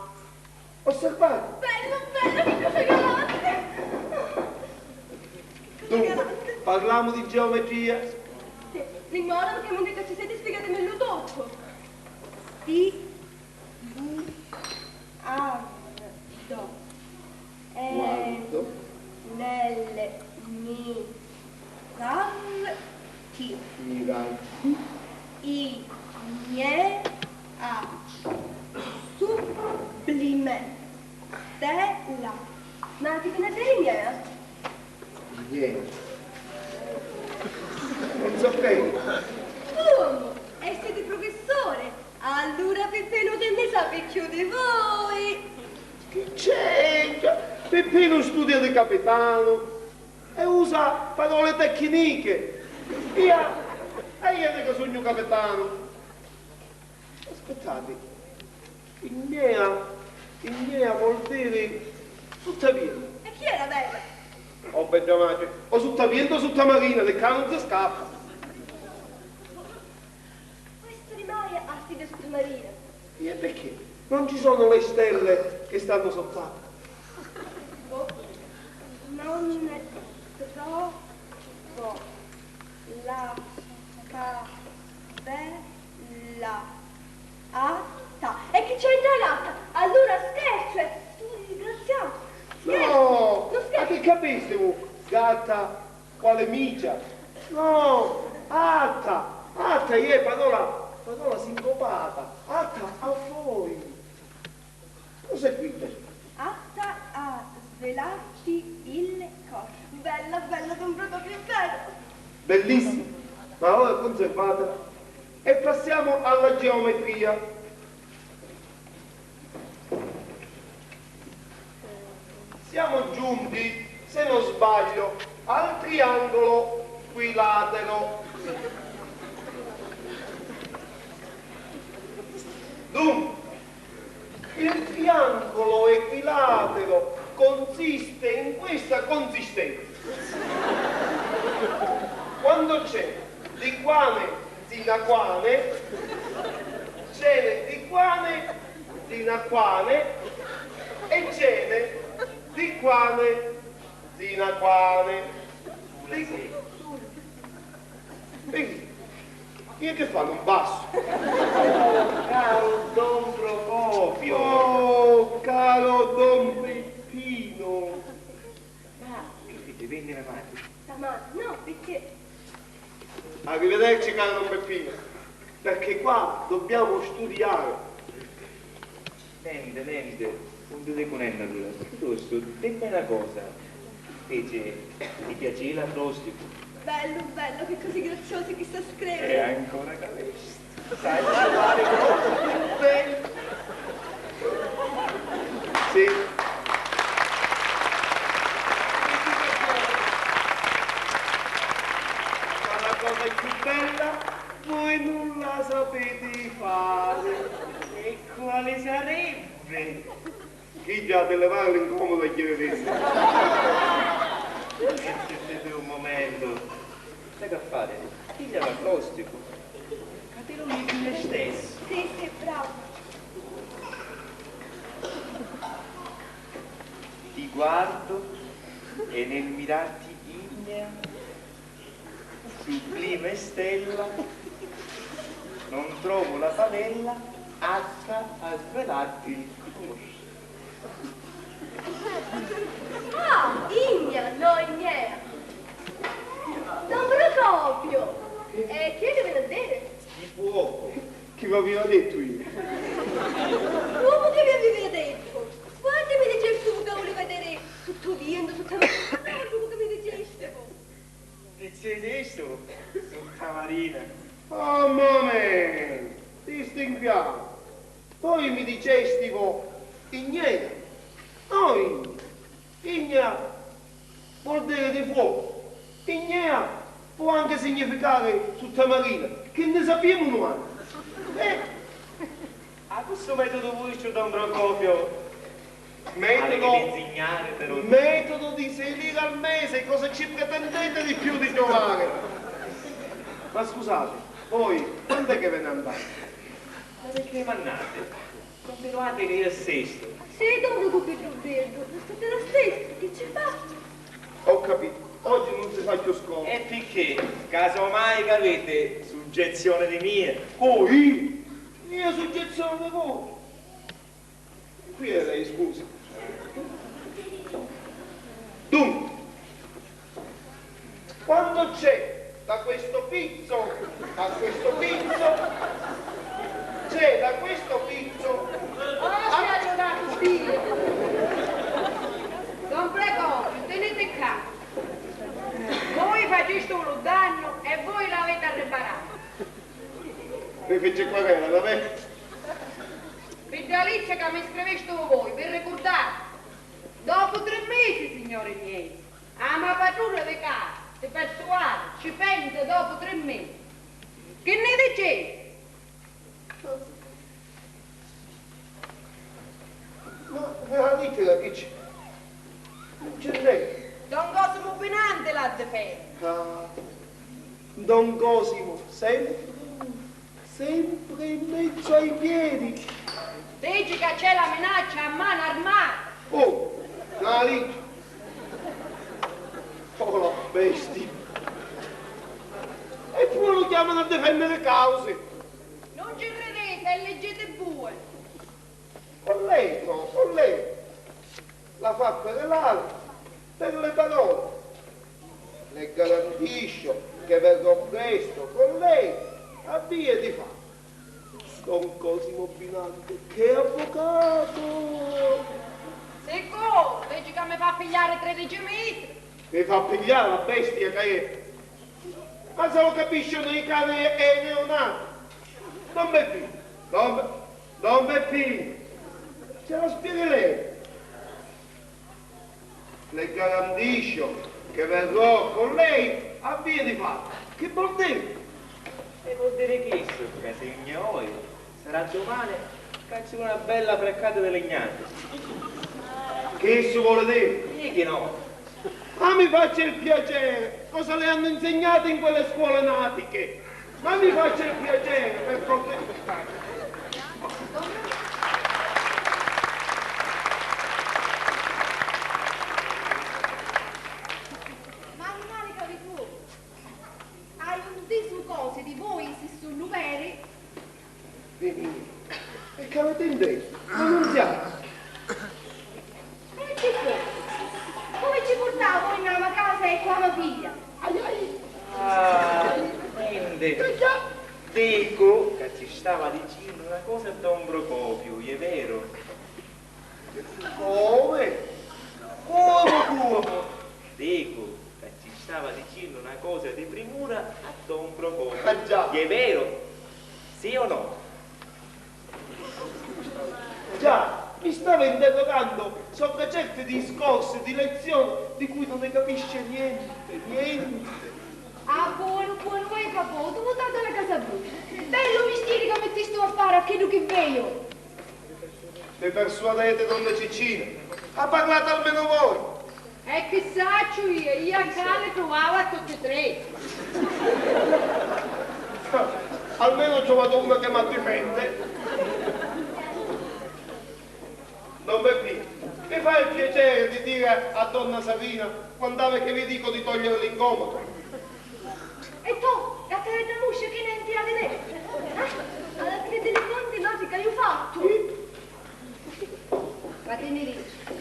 Osservate. Bello, bello, che cosa galante! Dunque, parliamo di geometria. Sì, prima ora perché non ci siete spiegatemelo tutto. Sì, bu, ardo. Guardo. Nelle mi, rar, ti. Miraggi. I, nie, a. Sublime. Stella. Ma ti conosci Ignea? Ignea? Non sapevo. Come? E siete professore? Allora Peppino che ne sa più di voi! Chi c'entra? Peppino studia di capitano e usa parole tecniche. Io, e io dico sogno capitano. Aspettate, Ignea, Ignea vuol dire suttaviento. E chi era vera? Oh, bedda madre, o suttaviento o suttamarina, di ccà non si scappa. Può essere mai a fine sottomarina? E perché? Non ci sono le stelle che stanno sott'acqua? Boh, non ne trovo la tabella. Atta. E chi c'entra gatta? Allora scherzo, eh! Tu disgraziato! Scherzo! No! Non scherzo! Ma che capistivu? Gatta? Quale micia? No, atta, atta è parola, parola sincopata, atta a voi. Proseguite. Atta a svelarti il cor. Bella, bella, don Procopiu, è vero. Bellissima, ma ora conservatela e passiamo alla geometria. Siamo giunti, se non sbaglio, al triangolo equilatero. Dunque, il triangolo equilatero consiste in questa consistenza. Quando c'è di quane Zinaquane, cene di quane, zinaquane e cene di quane, zinaquane. Di... Ehi, io che fanno un basso? Oh, caro don Procopio! Oh, caro don Peppino! Ma che fete, venne la madre? La madre? No, perché? Arrivederci, caro don Peppino, perché qua dobbiamo studiare. Nente, nente, non ti dico nente allora. Piuttosto, dimmi una cosa. Dici, ti piaci l'acrosticu? Bellu, bellu, che cosi graziosi chi sta scrivi. E ancora ca vesti. Sai, ci pare proprio più bellu. Sì. Ma la cosa più bella, voi non la sapete fare. E quale sarebbe? Chi già ti levavi l'incomodu a chiedere. Sentiti un momento. Sai che fare? Piglia l'acrostico. Ca ti lo leggi lo stesso. Sì, sì, bravo. Ti guardo e nel mirarti ignea, sublime stella, non trovo la favella atta a svelarti il cuore. Ah, Igna, no Ignea. Don Procopio, e chi è che veni a dire? Chi può? Chi v'aveva dettu io? Comu chi vi aveva dettu? Quannu mi dicesti ca vulivi vedere tutto viento, tutta la... Comu chi mi dicesti? Ti ci hai visto? Sutta marina. Oh, momento, ti stinchiamo. Voi mi dicestivo Ignea. Noi, Ignea vuol dire di fuoco. Ignea può anche significare sutta marina. Che ne sappiamo noi? Eh? A questo metodo vuoi, don Procopio? Metodo, metodo di sei lire al mese, cosa ci pretendete di più di giovane? Ma scusate, voi quando è che ve ne andate? Ma perché mannate? Continuate che io assisto. Sì, donna Cupiddru Birdu, ma state la stessa, che ci fa? Ho capito, oggi non si fa più scuola. E perché? Casomai che avete suggezione di mia. Voi? Mia suggezione di voi? Qui è lei, scusi. Dunque, quando c'è da questo pizzo a questo pizzo, c'è da questo pizzo a... Lascia aiutare Dio! Don Precoce, tenete qua. Voi faceste un danno e voi l'avete a riparare. Mi fece querela, va bene? Pi dda lizza ca mi scrivistivu voi, vi ricurdati? Dopu tri misi, signori miei, a ma padruna di casa, di persuale, ci pensa dopu tri misi. Chi nni diciti? Ma nella lettera che c'è? Non c'è niente. Don Cosimo Binanti la difende. Ah, don Cosimo, sempre, sempre in mezzo ai piedi. Dici ca c'è la minaccia a mano armata. Oh, la legge. Oh, la bestia. Eppure lo chiamano a difendere cause. Non ci credete e leggete buono. Con lei, no, con lei. La fa querelare per le parole. Le garantisco che verrò presto con lei a via di fare. Don Cosimo Binanti, che avvocato! Sicuro, dici ca mi fa pigliare tredici misi. Mi fa pigliare la bestia che è. Ma se lo capiscono i cani e i neonati? Don Beppino, don, don Beppino, ce la spieghi lei? Le garantisco che verrò con lei a via di fatto. Che vuol dire? E vuol dire chistu, ca si gnoi sarà domani, cacciu una bella freccata di legnate. Chistu vuol dire? Chi no? Ma mi faccia il piacere, cosa le hanno insegnato in quelle scuole natiche? Ma mi faccia il piacere, per cortesia. Ma animali cavi fuoco, hai intesu cosi di voi si sunnu veri? Di mia? E che avete inteso? Ma non siamo. E chi fu? Come ci purtava voi nna la casa e qua la figlia? Ai, ai. Ah, nenti. Che già? Dicu ca ci stava dicennu una cosa a don Procopio, è vero? Come? Come, come? Cosa di primura a don Procopio. Ah, già. È vero? Sì o no? Già, mi stava interrogando sopra certi discorsi di lezioni di cui non ne capisce niente, niente. Ah, buonu, buonu, voi capò, tu vutai a la casa brutta. Bellu mistiri ca mittistu a fari a chiddu chi veju. Mi persuadete, donna Ciccina? A parlate almeno voi! E chi sacciu iu, iu a ccà li truvava a tutti e tri. Almeno ho trovato una che mi difende. Don Beppì, mi fa il piacere di dire a donna Sarina quant'è che vi dico di togliere l'incomodo? E tu, gatteredda muscia, chi ne intendi? Ah? Alla fine dei conti, no, ti che haiu fattu? Vatinni dintra.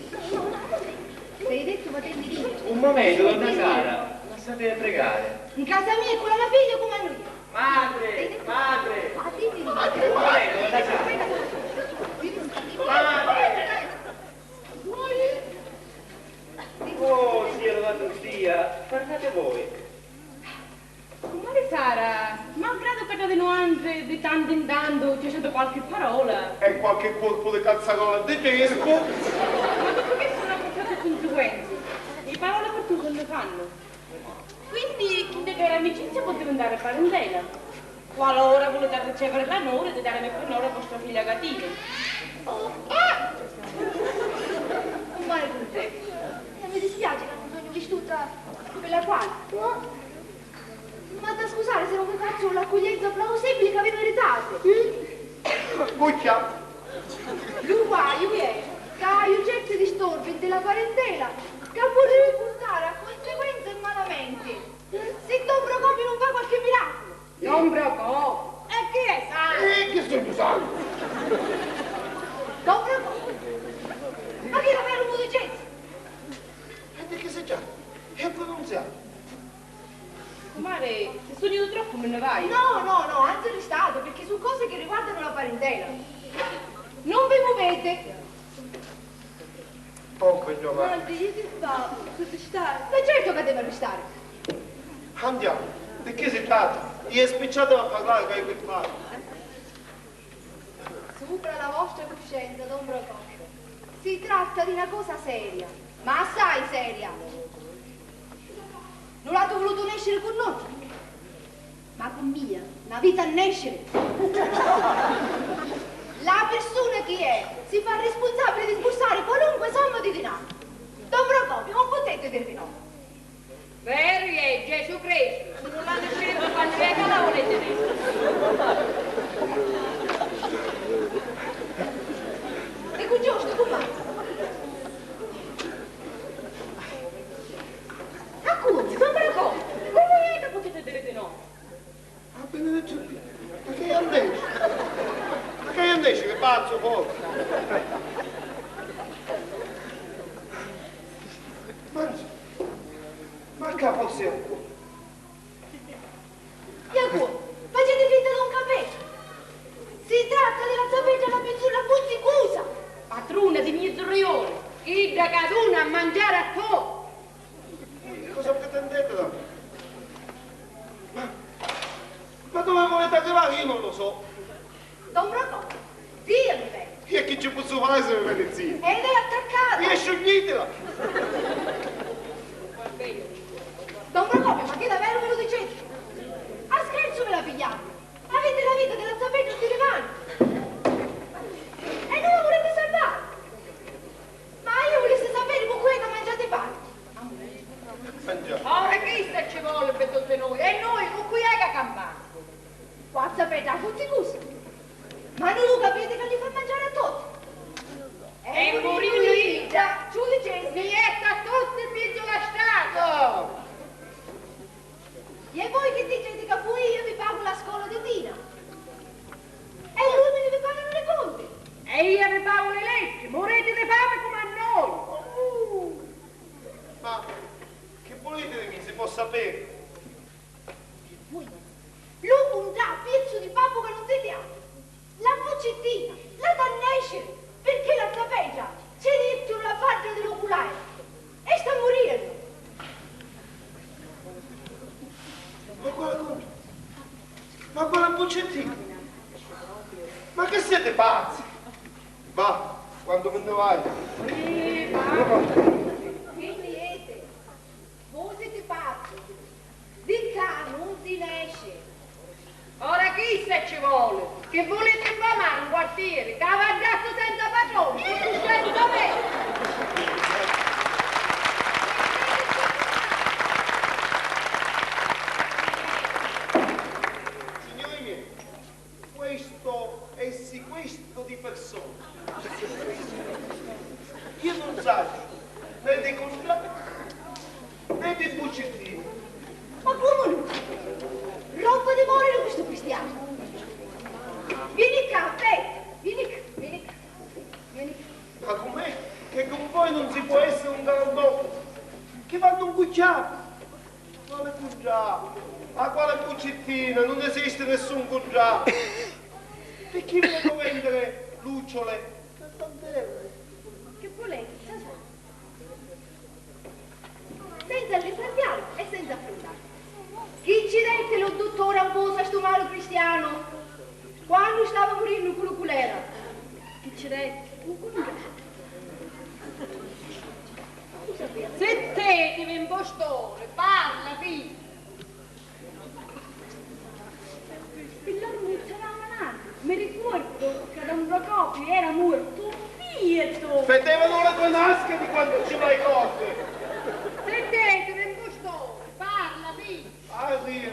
T'haiu dettu vatinni dintra. Un momento, donna Sara, lassatela pregare. In casa mia e cu la me figlia cumannu iu. Madre, madre. Vatinni dintra. Un momento, donna Sara. Madre. Oh, signora Vannuzia, parlate voi. Cummari Sara, malgradu ca tra di nuantri di tantu in tantu ci è stata qualchi parola. E qualchi colpu di cazzarola di pescu. Ma tuttu chistu non ha portatu cunsiquenzi. I paroli per tu non ne fanno. Quindi, chidda ca era amicizia pò diventari parentela. Qualora vulete ricevere l'onore di darmi per onore vostra figlia Catina. Oh, ah! Cummari Ruta, e mi dispiace ca non sugnu vistuta quella quale. Ma da scusare se non vi faccio l'accoglienza plausibile che vi meritate. Guccia! Lu guaiu è ca haiu certi disturbi nti la parentela ca purriu purtari a conseguenze e malamenti. Si don Procopiu non fa qualche miraculu. Don Procopiu? E chi è, sa? E chi sugnu, sa? Don Procopiu? Ma chi daveru mu dicesti? E di chi si tratta? È pronunziato. Comare, se sugnu troppu mi ne vaiu. No, no, no, anzi ristate, perché su cose che riguardano la parentela. Non vi muvete. Poco giovane. Guardi, io che fa? Posso restare? Ma certo che deve restare. Andiamo, di chi si tratta? Io spicciate a parlare che io che parlo. Supra la vostra cuscenza, don Procopio. Si tratta di na cosa seria, ma assai seria. Non l'atu vulutu nesciri cu noi, ma cu mia n'aviti a nesciri. La persuna chi è si fa rispunsabili di sbursari qualunque somma di dinari. Don Procopio, non putete dirvi no. Veru è, Gesù Cristu, si nun l'hannu sceltu quannu è ca la vulete mettere? Dicu giustu, cumpari? Accusi, don Marcò, comu è ca putiti diri di no? Ah, benedettu Dio, ma chi è nesci? Ma chi è nesci, chi pazzu forti? Ma, ma ca forsi è un cuore? Iacumu, faciti finta d'un capeddu! Si tratta di la zapedda, la pizzulla puzzicusa! Patruna di mizzu rione, chidda ca duna a mangiari a tutti! Cosa pretendete da me? Ma, ma dove volete arrivare? Io non lo so. Don Procopio, zia mi veni. E chi ci pozzu fari si mi veni zia? E lei attaccata! E scioglitela! Don Procopio, ma chi daveru mi lu dicete? A scherzu mi la pigliate? Avete la vita della zapedda nti li mani! E non la volete salvare! Ma io vulessi sapere cu cu è ca mangiate i pani. Mangiare. Ora chista ci voli pi tutti noi, e noi cu cu è ca campamo? Cu a zapedda puzzicusa. Ma non lu capite ca li fa mangiare a tutti? E muriennu idda, ci u dicessi, mi jetta a tutti in mizzu la strata! E voi chi dicete ca poi io vi pago la scola di Tina? E i rumini vi pagano li conti? E io vi pago li letti, muriti di fami comu a noi! Uh! Ma chi vuliti di mi, si può sapere? Chi vuoi? Lu cuntrà, pizzu di babbu ca non siti altru! La fuccittina, la tannesciri, pirchì la zapedda ci ditturu la badda di lu culai e sta muriennu! Buccittinu, ma chi siti pazzi? Va, quantu mi nni vaiu. Eh, va. Chi rieti? Voi siti pazzi? Di ccà nun si nesci. Ora chissa ci voli? Chi vuliti nfamari un quartieri? Cavaddastu senza patroni, cu cuscenza vera! Signori miei, questo è sequestro di persona. Io non saccio né di contratto né di buccittini. Ma comu no? Roppu di moriri cu stu cristianu! Vini ccà, Pet, vini ccà, vini ccà, vini ccà. Ma com'è che con voi non si può essere un galantuomo? Chi vanno incucciati? Quale cungià? Ma quale cucittina? Non esiste nessun cungià. Perché volevo vendere lucciole e tantelle? Che volete? Senza ringraziarlo e senza affrontarlo. Chi ci detti lo dottore Amboso a stu malu cristiano quannu stava murinnu cu lu culera? Chi ci detti? Un cungià. Zittitivi, impostore, parla, figghiu. Pi lori nun si dava nada. Mi ricordu ca don Procopiu era mortu un fiatu. Fedevanu le tue nasche di quantu ci vai corte. Sentitemi, impostore, parla, figghiu. Ah, sì.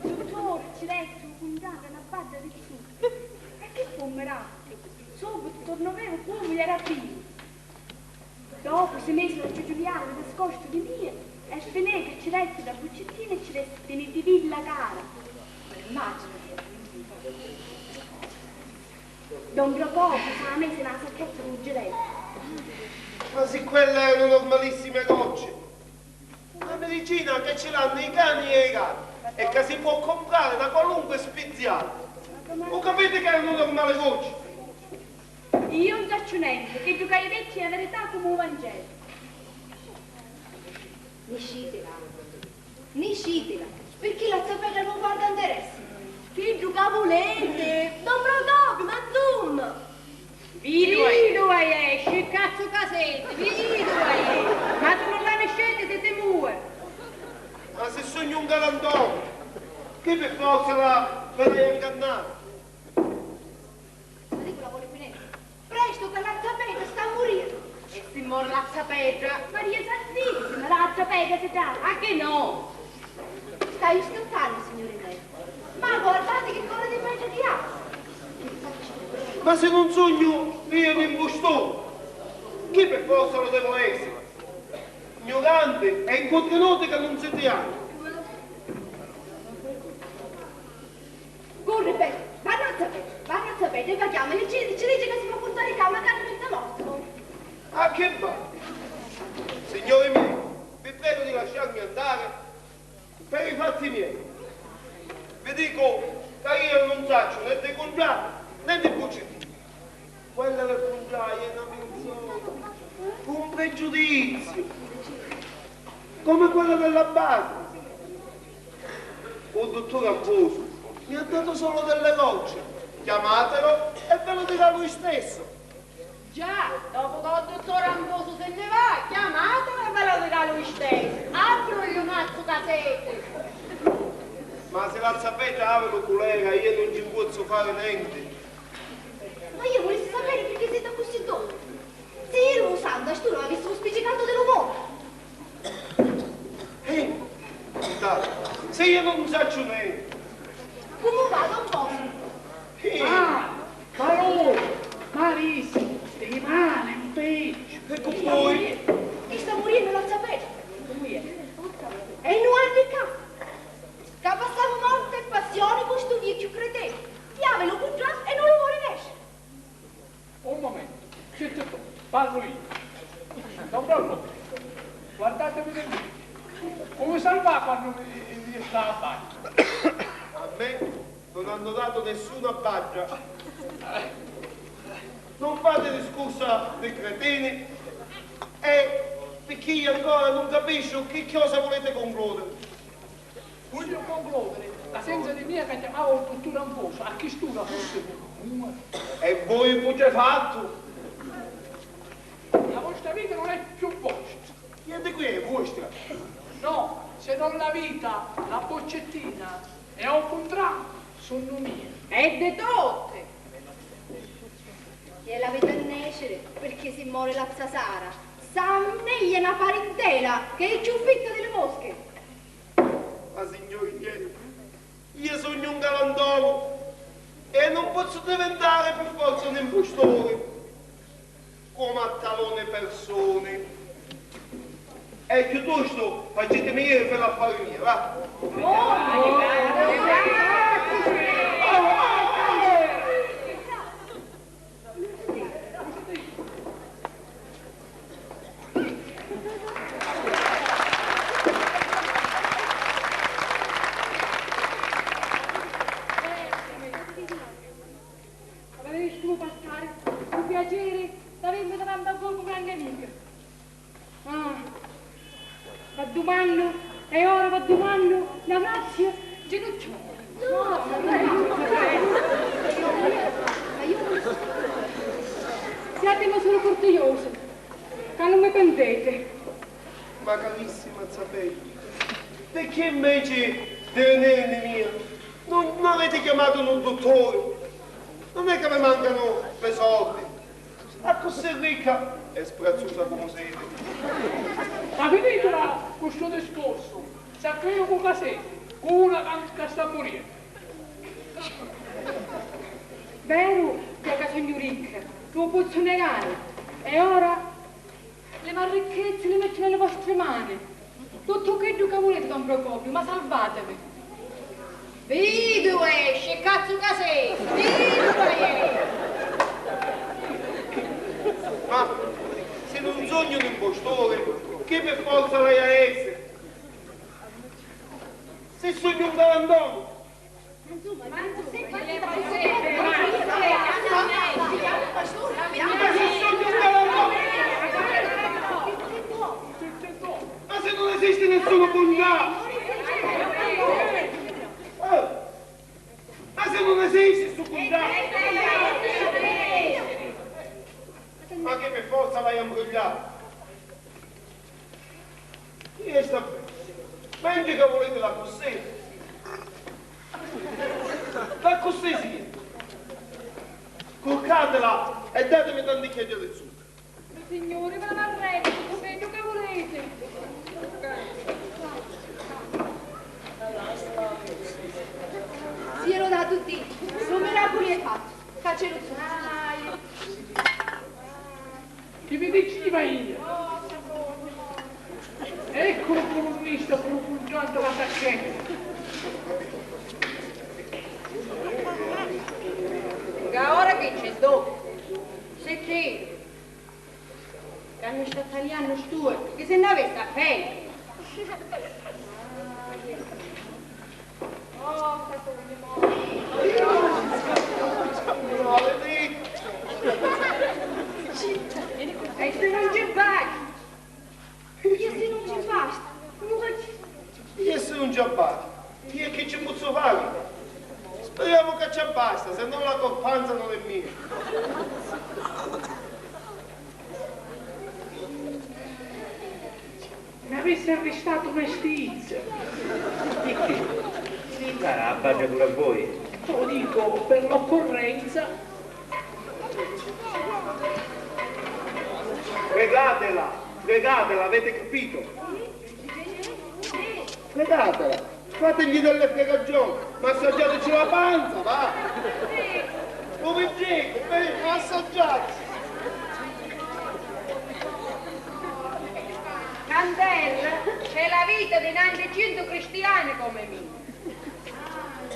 Lu dutturi ci detti lu cungiatu e na badda di su. E chi fu miraculu? Subito tornò veru comu era prima. Dopu si misi a ciuciuliari di nascostu di mia e finì ca ci detti la buccittina e ci dissi: "Tinitivilla cara." Immaginati. Don Procopiu s'ha misi na sacchetta cu giletti. Ma si quella è una normalissima goccia, una medicina che ci l'hanno i cani e i gatti e che si può comprare da qualunque speziale. Lo capite che è una normale goccia? Io nun sacciu nenti, chiddu ca hai dettu è a verità comu u Vangelu. Niscitila, niscitila, pirchì la zapedda nun guarda interessi. Chiddu ca vuliti, don Procopiu, ma insumma! Vidu a esci, cazzu ca seti, vidu a esci! Ma si nun la nisciti si ti muori! Ma si sugnu un galantomu, chi pi forza la, la devi ingannari? Sta regula voli finiri. Prestu ca la zapedda sta a muriri. E si mori la zapedda? Maria Santissima, la zapedda si dà. A che no? Staiu scantannu, signuri mei. Ma guardati chi corri di peggio di acqua. Ma si nun sugnu io un impusturi, chi pi forza lu devo essiri? Ignuranti e incutrinuti ca nun siti altru. Curri, Bepi, va nna zapedda, va nna zapedda e va chiamali, ci, ci dici ca si pò purtari ccà, macari menza mortu. A chi va? Signori miei, vi prego di lasciarmi andare per i fatti miei. Vi dico ca io non saccio né di cungià né di bucittina. Quella che cungià è na persona, un pregiudizio, come quello della base. Un dottore Amboso mi ha dato solo delle gocce, chiamatelo e ve lo dirà lui stesso. Già, dopu ca u dutturi Ambosu si nni va, chiamatulu e ve lu dirà lui stessu. Abbrugliunazzu ca seti! Ma si la zapedda havi lu culera, io nun ci pozzu fari nenti. Ma io vulissi sapiri pirchì siti accussì duri. Si iru u santu a st'ura m'avissiru spiccicatu di lu moru. Eh, tata, se io non saccio niente. Comu va, don Cosimo? Eh. Ah, ma lui, malissimo, stimane, un peggio. E con voi? Chi sta murennu, la sapete? Lui è. E noi di ca, ca passamu morte e passione con stu vecchio cretino. Chiave lo contratto e non lo vuole nescere. Un momento, zitto tu, parlo io. Don Bruno, guardatemi nel viso. Come salva quando mi, mi sta a bagno? A me non hanno dato nessuna baggia. Non fate discorsi di cretini e picchì io ancora non capisco che cosa volete concludere. Voglio concludere Senza di mia ca chiamava u dutturi Amboso, a chist'ura forsi muori. E voi putrefattu? La vostra vita non è più vostra. Niente qui è vostra. No, se non la vita, la boccettina e un contratto sono mie. E de tutte! E l'avete a nescere, perché se more la zia Sara, s'ammeglia na parintela che è più fitta delle mosche. Ma signori miei, io sognu un galantomu e non pozzu diventare per forza un impostore, come a talune persone. E piuttosto facetemi io per l'affare mio, va. Preferisciu passari un piaceri d'avimmi davanti a voi come a nemica. Ah, v'addumannu, e ora v'addumannu, na grazia, ginucciu. Siatemi sulu curtiosi, ca non mi pentete. Ma carissima zia Pepi, perché invece di venirne mia non, non avete chiamato un dottore? Non è che vi mancano le soldi? Accussì ricca e sprazzusa comu siti. Ma finitula cu stu discorsu, sa creu cu ca seti, cu una ca, ca sta muriennu. Veru ca sugnu ricca, nun pozzu negari. E ora? Li me ricchezzi li mettu nelle vostre mani. Tuttu chiddu ca vuliti, don Procopiu, ma salvatemi. Vidu, eh, sciccazzu ca sei, vidu, eh. Ma se non sognu un impostore, che per forza l'hai a essere? Se sognu un galantomu, ma se non esiste nessuno contratto! Eh, ma se non esiste stu contratto! Ma che per forza vai a imbrugliare? Chi è sta bestia? Ma inge ca vuliti l'accussì? L'accussì sì! Curcatela e datemi tanticchia di zucca. Signuri, ma l'arrestu, megghiu ca vuliti. Siano da tutti, stu miraculu è fattu, ca c'è lu zuccu. Chi vi diciva io? Ecco lu culunnista cu lu cungiantu la sacchetta. Ca ora chi c'è do? Sicchì? Ca mi sta taliannu stu, chi si nn'avessi a feri. E si non ci vai! E si non ci basta, come faccio? E si non ci basta, io che ci pozzu fari? Speriamo che ci basta, se no la colpanza non è mia. Mi avessi arristatu una stizza. Sì, cara, abbacia pure a voi. Lo dico per l'occorrenza. Fregatela, fregatela, avete capito? Fregatela. Fategli delle fregagioni, ma assaggiateci la panza, va! Lu viggeti, eh, assaggiate! Cantella, c'è la vita dinanzi cintu cristiani come mia.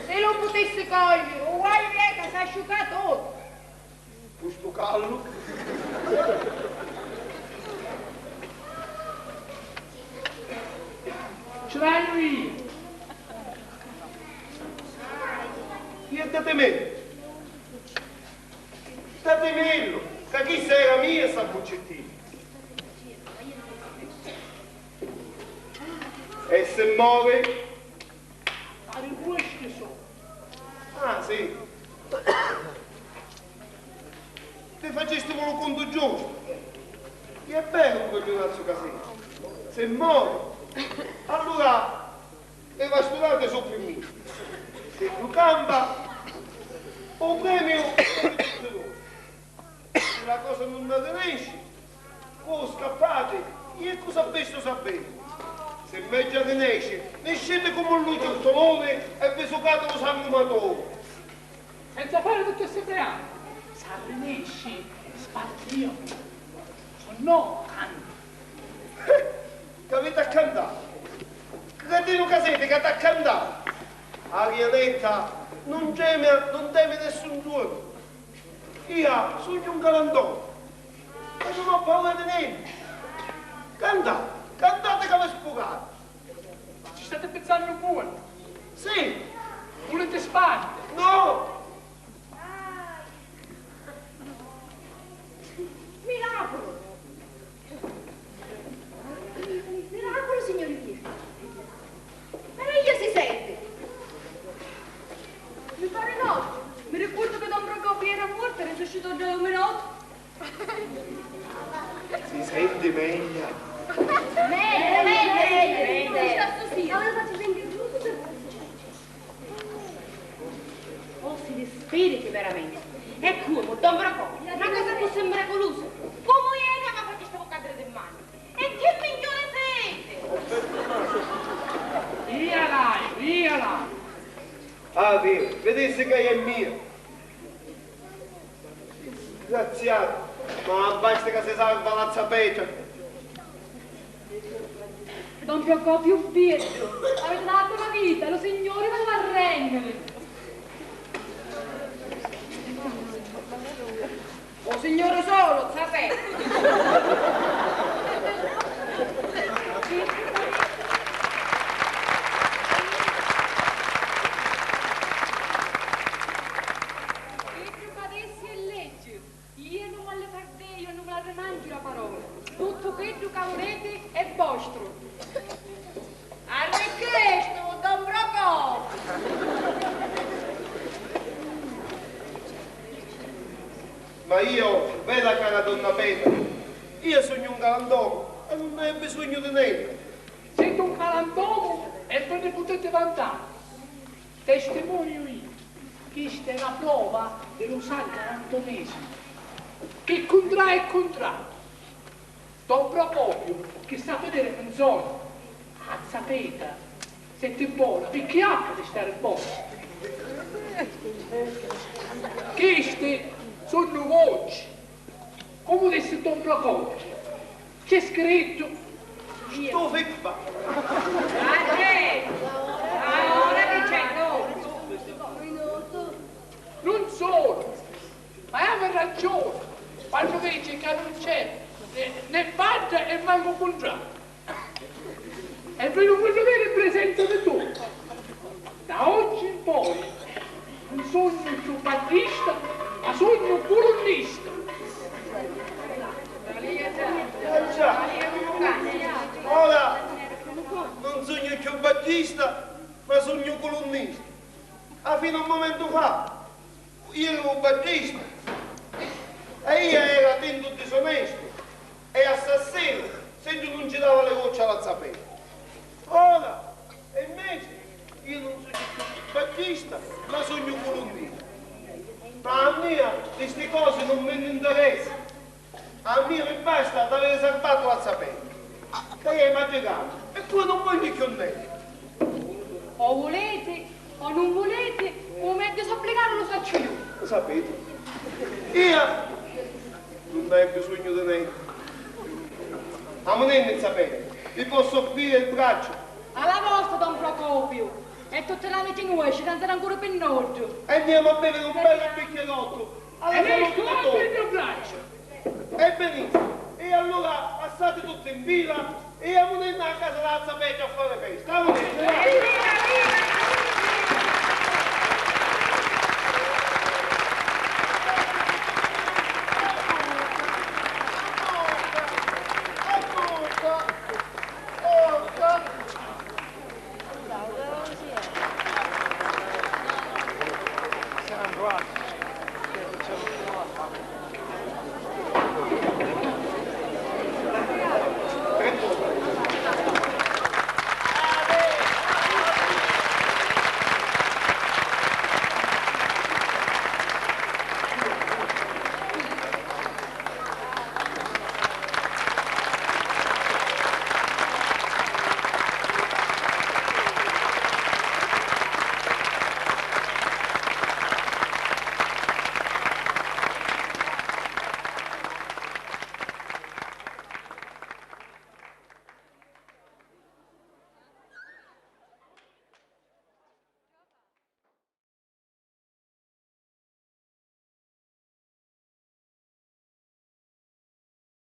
Se lu putissi cogliere, u guaiu è ca s'asciuca tuttu. Cu stu callu? Ce l'haiu io! Io, datemillu! Datemillu! Ca chissa era mia, sta buccettina! E se mori? Arrivuesti Ah, sì. Ti facistimu lu cuntu giustu. È veru, un cogliunazzu ca sei. Se mori, allura e vastunate su pi mia. Se lu campa, u premiu è pi tutti dui. Si la cosa nun arrinesci, cu scappati, e cu sappistu sapere. Se megghiu arrinesci, nisciti comu lu ciurtuluni e vi sucati lu sangu maturu. Senza fari tutti sti preambuli, s'arrinesci, spartìamu, o no, anni. C'aviti a cantari? Cretinu ca siti, c'ati a cantari? Aria netta, nun temi, nun temi nessun giornu. Ia sugnu un galantomu, e nun ho paura di nenti. Cantate, cantate ca vi spucati. Ci stati pizzannu buoni? Sì. Vuliti sparti? No! Miraculu! Miraculu, signori miei! Meravigliosi senti! Mi pari notti! Mi ricordu ca don Procopiu era mortu e risuscitò dda un minutu! Si senti meglio? Meglio, meglio, meglio! Sta stasira! Aveva fatto sentire tutto. Cosi di spiriti, veramenti! E comu, don Procopiu, na cosa accussì miraculusa, comu è ca mi facisti vuccari di manu? E chi minchiuni siti? Via lai, via lai! Ah, via, vidissi ca è mia! Disgraziatu, ma basta ca si salva la zapeta! Don Procopiu Bieddu, aviti datu la vita, lu Signuri vi lu va a renniri! U Signuri solu, sapeti. Iddu ca dissi e leggi, iu nun mi li pardeju e nun mi l'arrimangiu la parola. Tuttu chiddu ca vuliti è vostru. Arricchistu, don Procopiu! Ma io, veda cara donna Petra, io sugnu un galantomu e nun haiu bisognu di nenti. Siti un galantomu e vi nni putiti vantari. Testimoniu iu, chista è la prova di lu san galantomisimu. Chi cuntrà è cuntrà. Don Procopiu, chi sta a vidiri nun sogna. A zapeta, senti bona, picchì appi di stari bona. Chisti sunnu voci. Comu dissi don Procopiu, c'è scrittu. Stu fibba! Ora chi c'è? Nun sulu, ma havi ragiuni quannu dici ca nun c'è né, né padda e mancu cuntrà. E vi lu vogghiu diri in prisenza di tutti. Da oggi in poi nun sugnu cchiù baddista, ma sugnu culunnista. Eh già. Ora nun sugnu cchiù baddista, ma sugnu culunnista. A finu un mumentu fa Iu eri u baddista e ia era tintu disonestu e assassinu, siddu nun ci dava li vocci a la zapeta. Ora, e inveci, iu nun sugnu cchiù baddista, ma sugnu culunnista. Ma a mia di sti cosi nun mi nni nteressa. A mia mi basta d'aviri sarvatu la zapeta, ca iu è matricata e poi nun vogghiu cchiù nenti. O vuliti o nun vuliti, u me disobligari lu sacciu iu. Lu sapiti? Ia nun haiu bisognu di nenti. Amuninni, zapeta, vi pozzu offriri il bracciu. A la vostra, don Procopiu, e tutti l'amici nuoci danzanu ancora pi nuddu. E andiamu a beviri un bellu bicchierottu. Alla salute di tutti. E benissimo, e allora passate tutti in fila e amuninni.